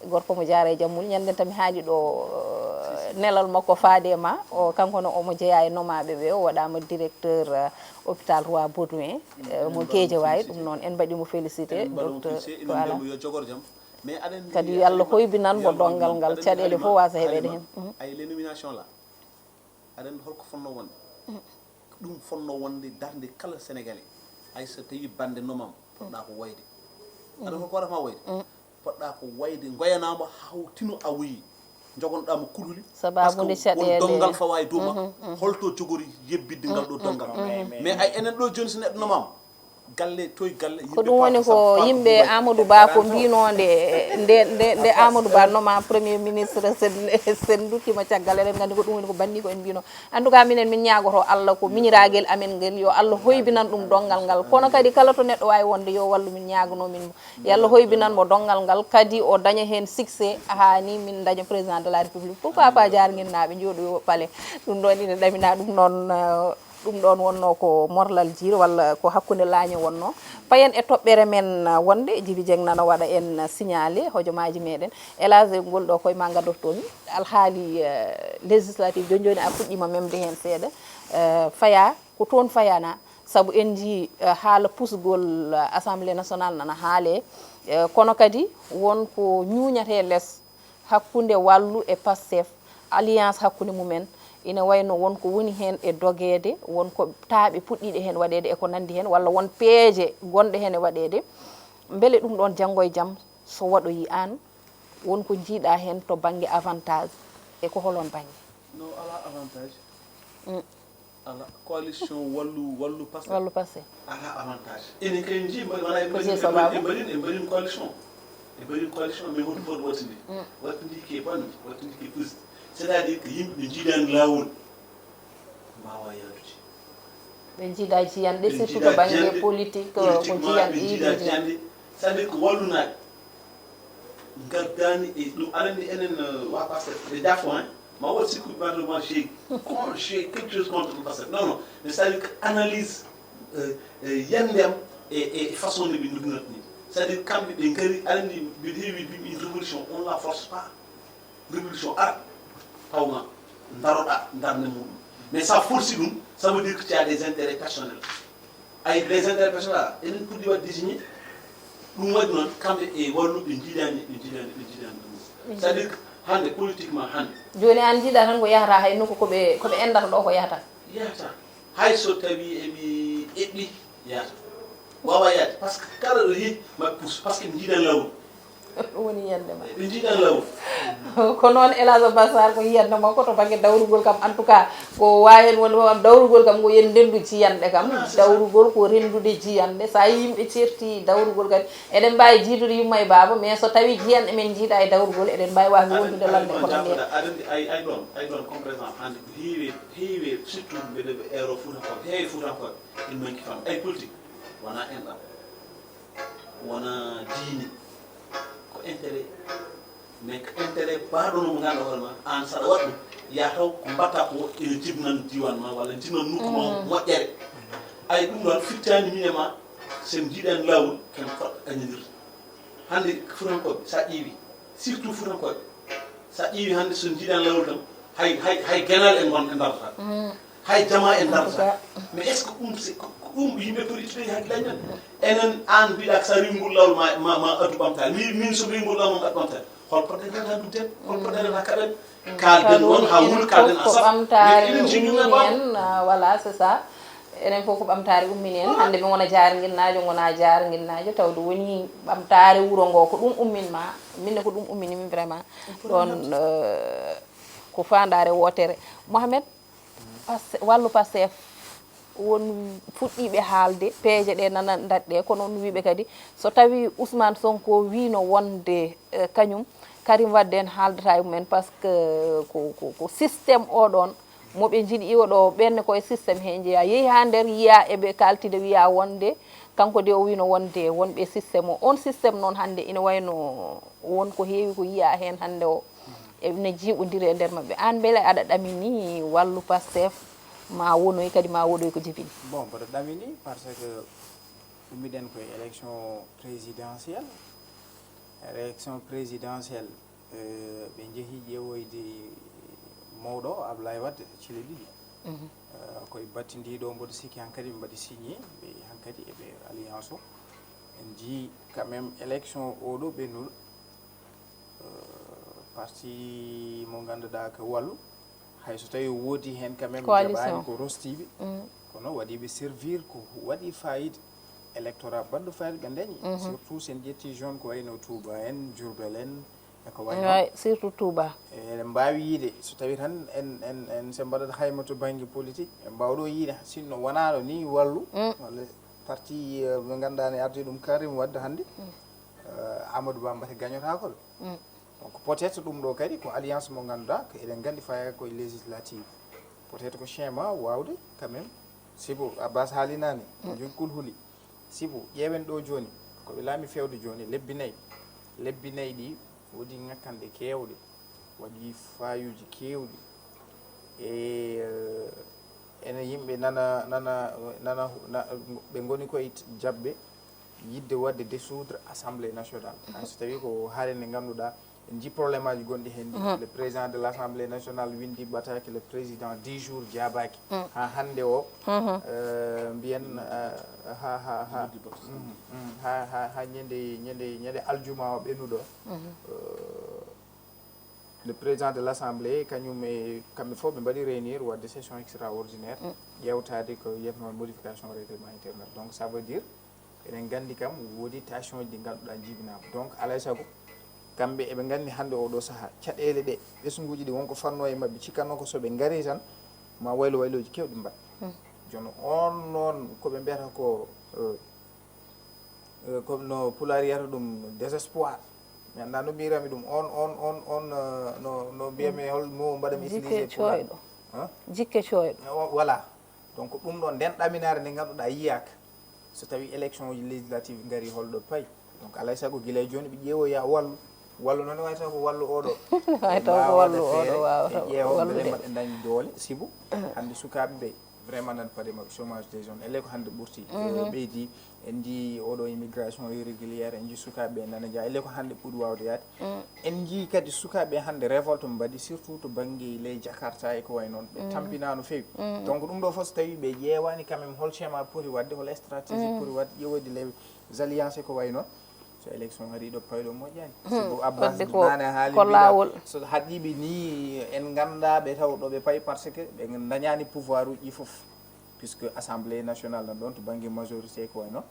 gorko mo jaara e jammuli ñanden tan mi haali ɗo nelal makko faade e ma o kanko no omo jeeya e nomaɓe ɓe o waɗama directeur hôpital roi baudouin mo guédiawaye ɗum noon en mbaɗimo félicité docteur voilà kadi yo allah hoybinan mo donngal ngal caɗele fof wasa heɓede hen ay les nominations là aɗa anndi holko fonno wonde ɗum fonno wonde darde kala sénégalais hay so tawi bande nomama poɗɗa ko wayde aɗa holko waɗata ma wayde poɗɗa ko wayde goyanama haw tino a woyi jogonɗa mo kulhuli sababude caɗele donngal fawa e dow ma holto jogori yebbidde ngal ɗo donngal mais ay enen ɗo joni so neɗɗo nomama galle toy galle ko ɗum woni ko yimɓe amadou ba ko mbinode nde nde nde amadou ba noma premier ministre sen sen dukkima caggal eɗen gandi ko ɗum woni ko banni ko en mbino en tout cas minen min ñagoto allah ko miñiragel amen ngel yo allah hoybinan ɗum donngal ngal kono kadi kala to neɗɗo wawi wonde yo wallu min ñagano min mo yo allah hoybinan mo donngal ngal kadi o daña hen succès hani min daña président de la république pourquoi pas jarguinnaɓe jooɗoyo palais ɗum ɗon ina ɗamina ɗum noon ɗum ɗon wonno ko morlal jiir walla ko hakkunde laañe wonno payen e toɓɓere men wonde jibi jeng nana waɗa en signalé hojomaji meɗen elage ngol ɗo koye ma gadortomi alhaali législative joni joni a fuɗɗima memde hen seeɗa faya ko toon fayana saabu en jii haala pusgol assemblée nationale nana haale kono kadi won ko ñuñate less hakkunde wallu e pastef alliance hakkunde mumen ina wayno won ko woni hen e dogeede won ko taaɓe puɗɗiiɗe hen waɗeede e ko nandi hen walla won peeje gonɗe hen e waɗeede mbele ɗum ɗon janngo e jam so waɗoyi aan won ko njiiɗa hen to bannge avantage e ko holon bannge no ala avantage ala coalition wallu wallu passé wallu passé ala avantage enen kay jii mbaɗi wona e mbaɗi e mbaɗi e mbaɗi coalition e mbaɗi coalition mais hoto hoto wattindi wattindi ke bonde wattindi ke plus c'est à dire que yimɓe jiidani lawol mbawa yaadude ɓe jiida jiyanɗe surtout to banggue politique ko jiyanɗe jiida jiyanɗe c'est à dire que wallunaɓe gardani e ɗum aɗa anndi enen wa passé ɓe jafo hen ma wot sikku battement j'ai j'ai quelque chose contre ɗum passé non non mais c'est à dire que analyse yande am e e façon nde ɓe ndugnata ni c'est à dire kamɓe ɓe ngari aɗa anndi mbiɗa heewi mbiɗa une révolution on la force pas révolution ara tawma daroɗa darde muɗum mais ça forci ɗum ça veut dire que tu as des intérêts personnels ay les intérêts personnels enen puddi wadde désigné ɗum waɗi noon kamɓe e walluɓe jiidani ɓe jiidani ɓe jiidani ɗum c'est à dire que hannde politiquement hannde joni an jiiɗa tan ko yahata hay nokku koɓe koɓe endata ɗo ko yahata yahata hay so tawi eɓi eɓɓi yahata wawa yaade par ce que kala ɗo yehi maɓe pousse par ce que ɓe jiidan lawol ɗum woni yiyande ma ɓe jiidan lawol ko noon elage bassar ko yiyande ma ko to banggue dawrugol kam en tout cas ko wawi hen wonde fof am dawrugol kam ko yen ndendu jiyanɗe kam dawrugol ko rendude jiyanɗe sa yi yimɓe certi dawrugol kadi eɗen mbawi jiidude yumma e baaba mais so tawi jiyanɗe men jiiɗa e dawrugol eɗen mbawi wasde wondude lande kono nde aɗa anndi ay ay ɗon ay ɗon comme par exemple hannde ko heewi heewi surtout mbeɗe ero fuutankoɓe heewi fuutankoɓe en manki fam ay politique wona enɗam wona diine ko intérêt mais ko intérêt baɗono mo ganduɗa hoore ma an saɗa waɗa ɗum ya taw ko mbatta ko ene jibnan diwan ma walla jibnan nokku ma moƴƴere ay ɗum ɗon fittani min e ma sen jiiɗani lawol ken fot añodirde hannde fuutankoɓe sa ƴeewi surtout fuutankoɓe sa ƴeewi hannde so jiiɗani lawol tan hay hay hay guenal e gon e darata hay jama e darata mais est ce que ɗum c'est Ɗum yimɓe poti ittude heen gila men. Enen, aan mbiɗa ko so a riiwi ngol laawol ma, ma, ma addu ɓamtaare. Mi, min so mi riiwi ngol laawol ma addu ɓamtaare. Hol poɗɗen tan hanndude? Hol poɗɗen tan hakkaɗen? Kaalden on haa wuli, kaalden ensemble. Ɓamtaare ummini en, ah, voilà, c'est ça. Enen fof ko ɓamtaare ummini en. Hannde mi wona jaarnginnaajo, ngona jaarnginnaajo, tawde woni ɓamtaare wuro ngo, ko ɗum ummini ma. Min ne ko ɗum ummini min vraiment. Ɗon, euh, ko faandaare wootere. Mohamed, Pas-, wallu Pastef, won fuɗɗiiɓe haalde, peeje ɗe nana ndaɗɗe, kono on wiiɓe kadi, so tawi Ousmane Sonko wiino wonde, eh, kañum, Karim Wade en haaldata e mumen, parce que ko, ko, ko système o ɗon, mo ɓe njiɗi iwa ɗo, ɓenne koye système he njeya. Yehi haa nder, yiya eɓe kaltide, wiya wonde, kanko de o wiino wonde wonɓe système o. On système noon hannde ina wayno won ko heewi ko yiya heen hannde o. Ene jiiɓondiri e nder maɓɓe. Aan mbele aɗa ɗamini wallu Pastef ma wonoy kadi ma woɗoy ko jibini? Bon, mboɗo ɗamini parce que ummiɗen koye élection présidentielle. Élection présidentielle, euh, ɓe njehi ƴeewoyde mawɗo Ablaye Wade cile ɗiɗi. Mhm. Euh, koye battindiiɗo mboɗo sikki hankadi ɓe mbaɗi signé, ɓe hankadi e ɓe alliance o. En njii quand même élection oɗo ɓennuɗo, euh, parti mo ngannduɗaa ko wallu, hay so tawi woodi heen quand même jaɓaani ko rostiiɓe, mm, kono waɗiiɓe servir ko waɗi fayida, électorat baɗɗo fayida ɓe dañi. Mhm. Surtout so en ƴetti zone ko wayno Touba en, Diourbel en, e ko wayno. Way, surtout Touba. Eɗen mbaawi yiide so tawi tan en, en, en, so en mbaɗat hayma to bannge politique, en mbaawɗo yiide sinno wonaano ni wallu, mm, walla parti, eh, mo ngannduɗaa ne ardi ɗum Karim Wade hannde, mm, eh, Amadou Ba mbate gañotaako ɓe. Mm. Donc peut-être ɗum ɗo kadi ko alliance mo ngannduɗaa ko eɗen nganndi faya koye législative. Peut-être ko schéma waawde quand même, sibu Abbas haalinaani, mm, jom kulhuli. Sibu ƴeewen ɗo jooni, ko ɓe laami fewde jooni lebbi nayi. Lebbi nayi ɗi woodi ŋakkanɗe keewɗe, waɗi fayuuji keewɗi. E, eh, ene yimɓe nana, nana, nana, na-, ɓe ngoni koye jaɓɓe yiɗde waɗde dissoudre Assemblée nationale. Hay so tawi ko hare nde ngannduɗaa, en njii problème aji gonɗi heen. Mhm. Le président de l'Assemblée nationale winndi ɓataake, le président dix jours jaabaaki. Mm. Haa hannde o, mhm, eh, mbiyen, eh, ha, ha, ha, mhm, mhm, ha, ha, ha ñande, ñande, ñande aljuma o ɓennuɗo. Mhm. Eh, le président de l'Assemblée, kañum e kamɓe fof ɓe mbaɗi réunir waɗde session extraordinaire, mm, ƴeewtaade ko wiyetnoo modification règlement intérieur. Donc ça veut dire, eɗen nganndi kam woodi tension ji ɗi ngannduɗaa jibinaama. Donc alaa e sago, kamɓe eɓe nganndi hannde oo ɗoo sahaa, caɗeele ɗe, ɓesnguuji ɗi wonko fannoo e maɓɓe, cikkatnoo ko so ɓe ngarii tan, ma waylo waylooji keewɗi mbaɗ. Hmm. Jooni on noon ko ɓe mbiyata ko, eh, eh, ko no Pulaar wiyata ɗum désespoir. Mi anndaa no mbiyirami ɗum, on, on, on, on, eh, no, no mbiyami hol mo mbaɗami utilisé Pulaar. Jikke cooyɗo. Hein? Jikke cooyɗo. O-, voilà. Donc ɗum ɗon nden ɗaminaare nde ngannduɗaa yiyaaka. So tawi élection uji législative ngari holɗo payi. Donc alaa e sago gila e jooni ɓe ƴeewoya wallu. Wallu noon wayata ko wallu oɗo. Wayata ko wallu oɗo, waaw. Ɓe ƴeewa mbele maɓɓe dañi doole, sibu hannde sukaaɓe ɓe vraiment nan paɗe maɓɓe chômage des jeunes. Ele ko hannde ɓurti, mhm, eh, ɓeydi. En njii oɗo immigration irrégulière, en njii sukaaɓe ɓe nana njaha. Ele ko hannde ɓuri waawde yaade. Mm. En njii kadi sukaaɓe hannde révolte mbaɗi, surtout to bannge ley Jakarta e ko wayi noon. Ɓe, mm, tampinaa no feewi. Mm. Donc ɗum ɗo fof so tawi ɓe ƴeewaani quand même hol schéma poti waɗde, hol stratégie, mm, poti waɗde, ƴeewoyde les alliances e ko wayi noon. So élection ari ɗo payɗo moƴƴaani. Hmm. Sibu Abbas wadde ko, naane haali ko mbiɗa, laawol. So haɗiiɓe ni en nganndaa ɓe taw ɗo ɓe payi parce que ɓe ndañaani pouvoir uji ɗi fof. Puisque Assemblée nationale nan ɗon to bannge majorité ko wayi noon.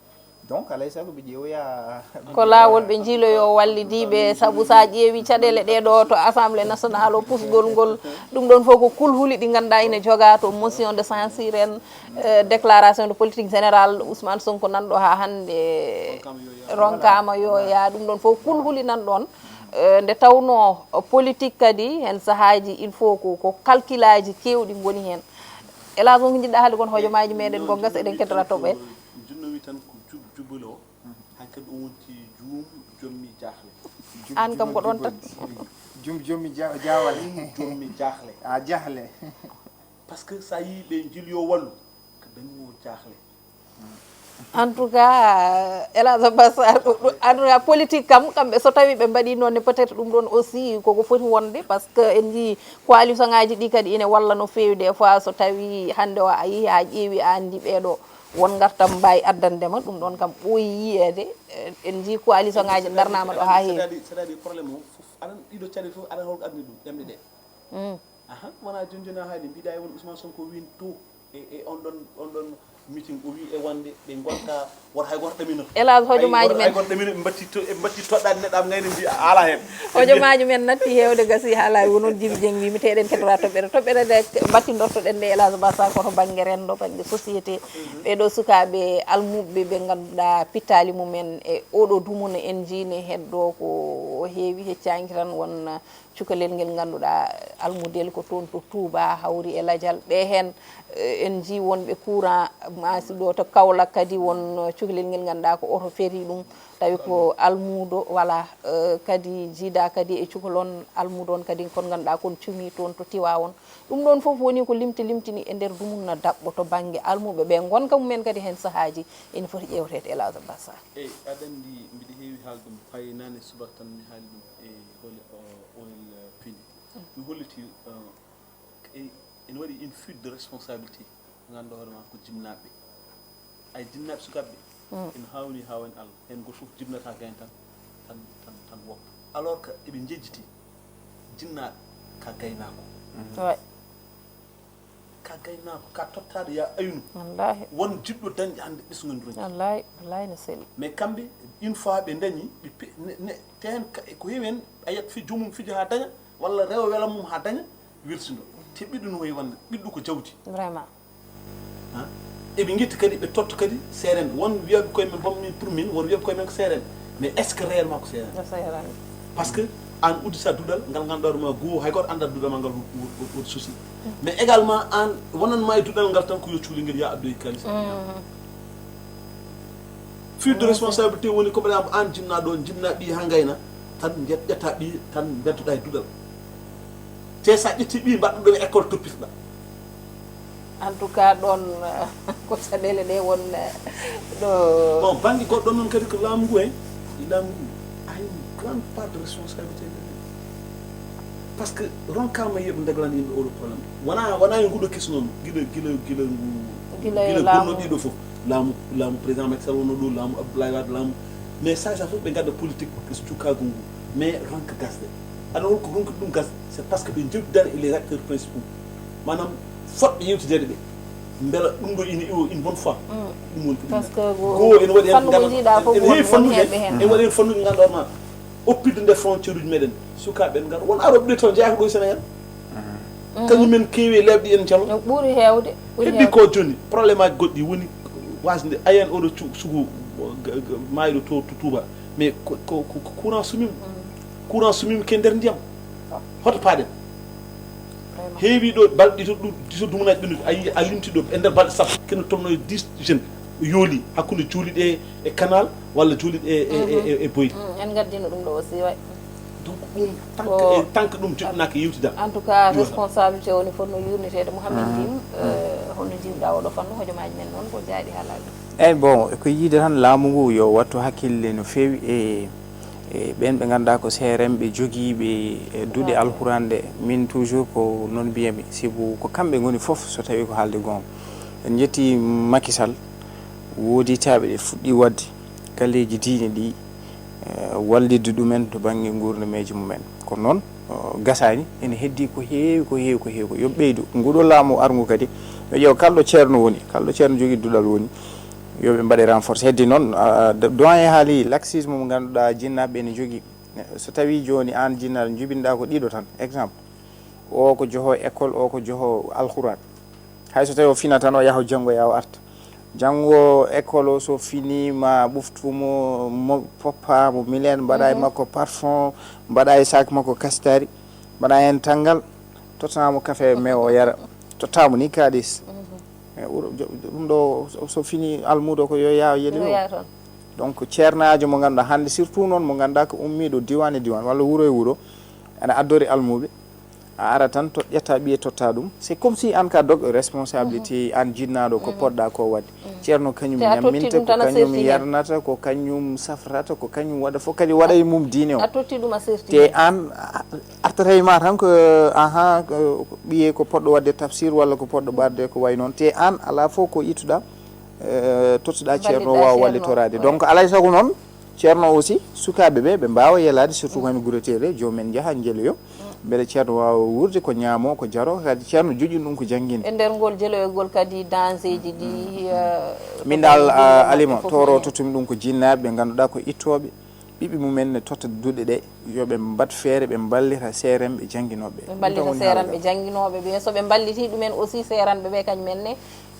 Donc alaa e sago ɓe ƴeewoya. Ko laawol ɓe njiiloyo wallidiiɓe, sabu so a ƴeewi caɗeele ɗe ɗo to Assemblée nationale o, pusgol ngol, ɗum ɗon fof ko kulhuli ɗi ngannduɗaa ina jogaa to motion de censure en, eh, déclaration de politique générale Ousmane Sonko nan ɗo haa hannde ronkaama yo yaa. Ɗum ɗon fof kulhuli nan ɗon, eh, nde tawnoo politique kadi heen sahaaji il faut ko, ko calculaaji keewɗi ngoni heen. Elage, won ko njiɗɗaa haalde kon hojomaaji meɗen ko gasa eɗen keddora toɓɓe. Jinno wi tan ko jub-, jubilo. Hankadi o wonti juum jommi jaaxle. Aan kam ko ɗon tan. Jum jommi ja-, jaawale. Jum jommi jaaxle. A jaaxle. Parce que so a yii ɓe njilyo wallu, ko dañi o jaaxle. En tout cas, Elage Bassar, en tout cas, politique kam, kamɓe so tawi ɓe mbaɗi noon ne, peut-être ɗum ɗon aussi koko foti wonde, parce que en njii coalition ngaji ɗi kadi ine walla no feewi des fois, so tawi hannde o a yii, a ƴeewi, a anndi ɓeeɗo won ngartam mbaawi addande ma, ɗum ɗoon kam ɓooyi yiyeede. Eh, en njii coalition ngaaji ndarnaama ɗo haa heewi. C'est-à-dire, c'est-à-dire problème o fof aɗan ɗiɗo caɗeele fof aɗan holko addi ɗum ɗemɗe ɗe. Aha, wona jonjona haali mbiɗa e won Ousmane Sonko win to e e on ɗon on ɗon meeting o wi e wonde ɓe ngonta wota hay goto ɗamino. Hélas, hojomaaji men. Hay goto ɗamino ɓe mbatti to ɓe mbatti toɗɗaade neɗɗo am ngayno mbi a ala heen. Hojomaaji men natti heewde, gasi haalaaji. Wonon Jibi Jeng wi mi teɗen ketora toɓɓere toɓɓere nde mbattinɗortoɗen nde Elage Bassa ko to bannge renndo, bannge société. Ɓeɗo sukaaɓe almuɓɓe ɓe ngannduɗaa pittaali mumen e oɗo dumunna en jiini heddo ko heewi heccaanki tan won cukalel ngel ngannduɗaa almudel ko toon to Touba hawri e lajal ɓe heen. Eh, en njii wonɓe courant maasi ɗo to Kaolack kadi won cukalel ngel ngannduɗaa ko oto feri ɗum tawi ko almuudo wala. Eh, kadi jiida kadi e cukaloon almuudo on kadi kon ngannduɗaa kon cumi toon to Tiwaawoon. Ɗum ɗoon fof woni ko limti limtini e nder dumunna daɓɓo to bannge almuɓe ɓe ngonka mumen kadi heen sahaaji ene foti ƴeewteede. Elage Bassa. Eyi, aɗa anndi mbiɗa heewi haalde ɗum, hay naane subaka tan mi haali ɗum e holi oil pindi. Mi holliti eh, e- ene waɗi une fuite de responsabilité. Ngannduɗaa hoore ma ko jibnaaɓe ɓe, ay jibnaaɓe sukaaɓe ɓe ene haawni haawaani Allah. Heen gooto fof jibnata gayna tan tan tan tan woppa. Alors que eɓe njejjiti. Jinnaaɗo ka gaynaako. Waay. Ka gaynaako ka tottaaɗo ya aynu. Wallaahi. Won jiɗɗo dañde hannde ɓesngu ndu. Wallaahi, wallaahi no selli. Mais kamɓe une fois ɓe dañi ɓe pe- ne- ne- te heen ka- ko heewi heen a yiyat fi joomum fija haa daña walla rewa welam mum haa daña. Wirsindo te ɓiɗɗo no hoyi wonde ɓiɗɗo ko jawdi. Vraiment. Eɓe ngetti kadi ɓe totta kadi seerenɓe won wiyaɓe koye men bom min pour min won wiyaɓe koye men ko seerenɓe. Mais est ce que réellement ko seerenɓe? Parce que an uddita duɗal ngal ngannduɗaa ɗum ma goo hay goto annda duɗal ma ngal woto sosi. Mais également an wonanma e duɗal ngal tan ko yo cuuli ngel ya addoy kalis. Fuite de responsabilité woni ko mbaɗa an jinnaɗo on jinna ɓi ha gayna tan ƴetta ɓi tan beddoɗa e duɗal. Te sa ƴetti ɓi mbaɗɗo ɗum e école toppitoɗa. En tout cas ɗon ko caɗele ɗe won ɗo. Bon bangge goɗɗo noon kadi ko laamu ngu en laamu ngu a une grande part de responsabilité nder. Par ce que ronkama yeɓe ndeglana yimɓe oɗo problème wona wona e nguɗo kesu noon gila gila gila ngu gila gonno ɗiɗo fof laamu laamu président Macky Sall wonno ɗo laamu Abdoulaye Wade laamu mais sage sa fof ɓe gadda politique e cukkagu ngu mais ronka gasde aɗa holko ronki ɗum gasde c'est parce que ɓe jewtidani e les acteurs principaux manam fotɓe yewtidede ɓe mbela ɗum ɗo ina iwo une bonne fois ɗum woni ko ɗum parce que goo ene waɗi fannuji ɗa fof ene heewi fannuji ene waɗi heen fannuji ganduɗa ma oppidde nde frontière uji meɗen sukaɓe en ngar won aroɓe ɗo taw jeeya ko ɗo e sénégal kañum men keewi e leeɓɗi en jalo ɓuuri hewde heddi ko joni probléme aji goɗɗi woni wasde ayen oɗo sugu mayɗo to to touba mais ko courant sumima courant sumima ke nder ndiyam hoto paaɗen heewi ɗo balɗe ɗiɗo ɗum diso dumunaji ɓennude a yii a limti ɗo e nder balɗe sappo kene tolno e dix jeunes yooli hakkude juuliɗe e canal walla juuliɗe e e boyli en gardino ɗum ɗo aussi way donc ɗum tanke tanke ɗum joɗɗinaka yewtida en tout cas responsabilité woni fotno yurnitede mouhamed dim holno jiwɗa oɗo fannu hojomaji men noon ko jaaɗi haalal ɗum eyyi bon ko yiide tan laamu ngu yo wattu hakkille no feewi e e ɓen ɓe ganduɗa ko seerenɓe jogiiɓe e duɗe alquran ɗe min toujours ko noon mbiyami sibu ko kamɓe goni foof so tawi ko haalde goonga en jetti makisal woodi taaɓe ɗe fuɗɗi wadde galleji diine ɗi wallidde ɗumen to bangge gurdameji mumen kono noon gasani ene heddi ko heewi ko heewi ko heewi ko yo ɓeydu nguɗo laamu arngu kadi yo ƴeew kalɗo ceerno woni kalɗo ceerno jogui duɗal woni yo ɓe mbaɗe renforcé heddi noon doyen haali laxisme mo ganduɗa jinnaɓe ene jogui so tawi joni an jinnaɗo jibinɗa ko ɗiɗo tan exemple o ko joho école o ko joho alquran hayso tawi o fina tan o yaha o janngoya o arta janngo école o so fini ma ɓuftumo mo poppa mo milen mbaɗa e makko parfum mbaɗa e sac makko kastari mbaɗa hen tanngal tottamo café mais o yara tottamo ni kalis ɗum ɗo so fini almudo ko yo yaw yeli ɗum donc ceernajo mo ganduɗa hande surtout noon mo ganduɗa ko ummiɗo diwan e diwan walla wuuro e wuuro ene addori almuɓe a ara tan to ƴetta ɓiye totta ɗum c'est comme si an ka dog responsabilité an jinnaɗo ko poɗɗa ko wadde ceerno kañum ñamminta ko kañum yarnata ko kañum safrata ko kañum waɗa fof kadi waɗa e mum diine o te an artata e ma tan ko aha ɓiye ko poɗɗo wadde tafsir walla ko poɗɗo ɓarde ko way noon te an ala fof ko ittuɗa Eh, tottuɗa ceerno o waawa wallitoraade. Donc alay sago noon, ceerno aussi, sukaaɓe ɓe ɓe mbaawa yelaade, surtout ko hami gureteeɗe, joom en njaha njeloyo. Mbele ceerno waawa wuurde ko ñaamo, ko jaro, kadi ceerno joƴƴini ɗum ko jannginde. E nder ngol jeloyogol kadi danseeji ɗi, eh, min dal, ah, alima toro tottumi ɗum ko jinnaaɓe ɓe ngannduɗaa ko ittooɓe ɓiɓɓe mumen ne totta duɗe ɗe, yo ɓe mbaɗ feere, ɓe mballita seerenɓe jannginooɓe. Ɓe mballita seerenɓe jannginooɓe ɓe. So ɓe mballiti ɗumen aussi, seerenɓe ɓe kañum en ne,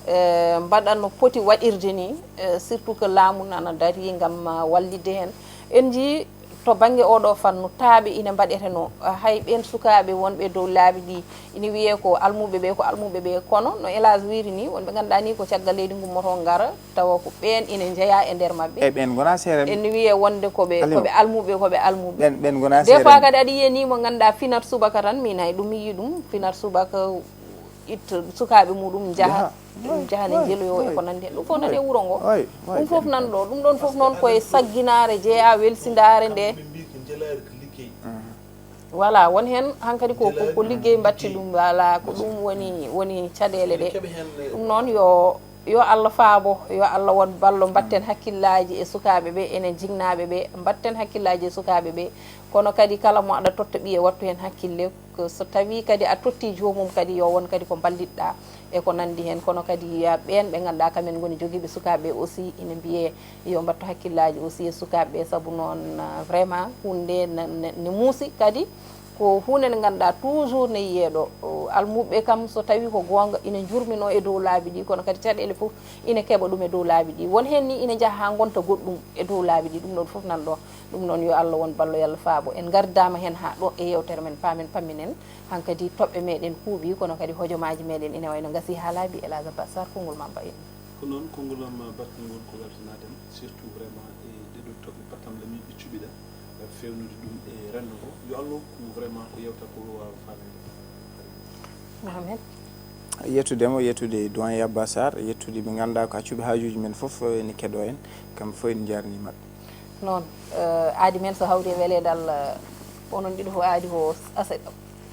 eh, mbaɗa no poti waɗirde ni, eh, surtout que laamu nana darii ngam, ah, wallitde heen. En njii to bannge oɗo fannu, taaɓe ina mbaɗetenoo, ah, hay ɓeen sukaaɓe wonɓe dow laabi ɗi, ina wiyee ko almuɓe ɓe, ko almuɓe ɓe, kono no Elage wiyri ni, wonɓe ngannduɗaa ni ko caggal leydi ngummoto ngara, tawa ko ɓeen ina njeyaa e nder maɓɓe. Eyi, ɓeen ngonaa seerenɓe. Ene wiyee wonde ko ɓe, ko ɓe almuɓe, ko ɓe almuɓe. Ɓeen, ɓeen ngonaa seerenɓe. Des fois kadi aɗa yiya ni mo ngannduɗaa finat subaka tan, min hay ɗum mi yii ɗum, finat subaka itta sukaaɓe muɗum njaha, njaha ne njeloyo e ko nanndi heen. Ɗum fof nani e wuro ngo. Ɗum fof nan ɗo. Ɗum ɗoon fof noon ko e sagginaare jeyaa, welsindaare nde. Voilà, won heen hankadi ko, ko, ko liggey mbatti ɗum, voilà, ko ɗum woni, woni caɗeele ɗe. Ɗum noon yo, yo Allah faabo, yo Allah won ballo, mbatten hakkillaaji e sukaaɓe ɓe, enen jinnaaɓe ɓe, mbatten hakkillaaji e sukaaɓe ɓe, kono kadi kala mo aɗa totta ɓiye wattu heen hakkille, ko so tawii kadi a tottii joomum kadi yo won kadi ko mballitɗaa e ko nanndi heen, kono kadi, ah, ɓeen ɓe ngannduɗaa kamen ngoni jogiiɓe sukaaɓe ɓe aussi ina mbiyee yo mbattu hakkillaaji aussi e sukaaɓe ɓe, sabu noon, ah, vraiment huunde ne, ne, ne muusi kadi. Ko huunde nde ngannduɗaa toujours ne yiyee ɗo. O, almuɓɓe kam so tawii ko goonga ina njurminoo e dow laabi ɗi, kono kadi caɗeele fof ina keɓa ɗum e dow laabi ɗi. Won heen ni ina njaha haa ngonta goɗɗum e dow laabi ɗi, ɗum ɗoon fof nan ɗo. Ɗum noon yo Allah won ballo, yo Allah faabo. En ngardaama heen haa ɗo e yeewtere men, paamen pamminen. Hankadi toɓɓe meɗen kuuɓi, kono kadi hojomaaji meɗen ina wayno ngasii haa laaɓi. Elage Abbas Sarr, konngol ma mbaɗen. Ko noon, konngol am battingol ko weltanaade en, surtout vraiment e ɗee ɗoo toɓɓe pattam lamiiɓe cuɓiɗa, eh, feewnude ɗum e renndo ngo. Yo Allah hokku vraiment ko yewta ko waawa faamede. Amin. Yettude mo, yettude doyen Abbas Sarr, yettude ɓe ngannduɗaa ko accuɓe haajuuji men fof, eh, ene keɗoo en, kamɓe fof en njaarnii maɓɓe. Noon, eh, aadi men so hawri e weleede Allah, onon ɗiɗo fof aadi ko aset,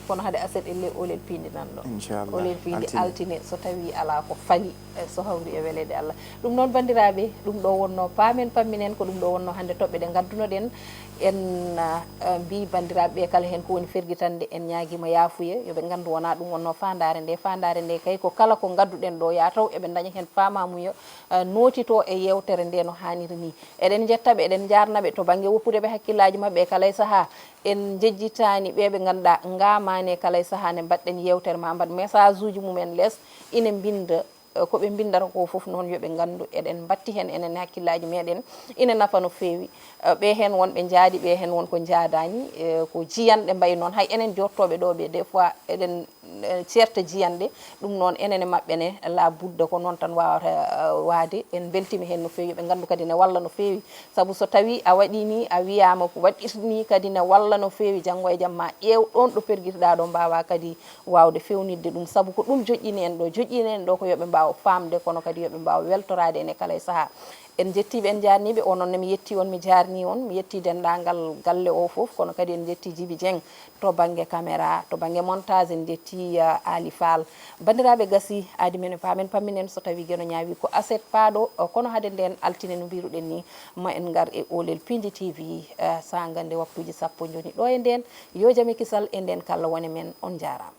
kono hade aset e le-, olel piindi nan ɗo. Inchallah. Olel piindi altine. Altine, so tawii alaa ko fali, eh, so hawri e weleede Allah. Ɗum noon, banndiraaɓe, ɗum ɗo wonno paamen pamminen, ko ɗum ɗo wonno hannde toɓɓe ɗe ngaddunoɗen. En, eh, mbii banndiraaɓe ɓe kala heen ko woni fergitande, en ñaagiima yaafuye, yo ɓe nganndu wonaa ɗum wonno faandaare nde. Faandaare nde kay ko kala ko ngadduɗen ɗo, yaa taw eɓe ndaña heen faamaamuya, eh, nootitoo e yeewtere nde no haaniri ni. Eɗen njetta ɓe, eɗen njaarna ɓe to bannge woppude ɓe hakkillaaji maɓɓe e kala e sahaa. En njejjitaani ɓe ɓe ngannduɗaa ngaamaani e kala e sahaa, nde mbaɗɗen yeewtere, maa mbaɗ message uji mumen les, ina mbinnda, eh, ko ɓe mbinndata ko fof noon yo ɓe nganndu eɗen mbatti heen enen e hakkillaaji meɗen, ina nafa no feewi. Eh, ɓe heen won ɓe njaadi, ɓe heen won ko njaadaani, eh, ko jiyanɗe mbayi noon. Hay enen jooɗtooɓe ɗo ɓe, des fois eɗen, eh, ceerta jiyanɗe, ɗum noon enen e maɓɓe ne, la budda ko noon tan waawata, eh, waade. En mbeltiima heen no feewi, yo ɓe nganndu kadi ne walla no feewi, sabu so tawii a waɗii ni, a wiyaama ko waɗɗir ni kadi ne walla no feewi, janngo e jam ma ƴeew ɗoon ɗo pergitiɗaa ɗo, mbaawaa kadi waawde feewnitde ɗum, sabu ko ɗum joƴƴini en ɗo. Joƴƴini en ɗo ko yo ɓe mbaaw faamde, kono kadi yo ɓe mbaaw weltoraade en e kala e sahaa. En njettii ɓe, en njaarnii ɓe, onon ne mi yettii on, mi jaarnii on, mi yettii denndaangal galle o fof, kono kadi en njettii Jibi Jeŋ to bannge caméra, to bannge montage, en njettii, eh, Aali Faal. Banndiraaɓe, gasii aadi men e paamen pamminen, so tawii Geno ñaawii ko aset paaɗo, eh, kono hade ndeen altine no mbiiruɗen ni, ma en ngar e Oolel Piindi T V, eh, saanga nde waktuuji sappo njoni ɗo e ndeen. Yo jam e kisal e ndeen kala wone men, on njaaraama.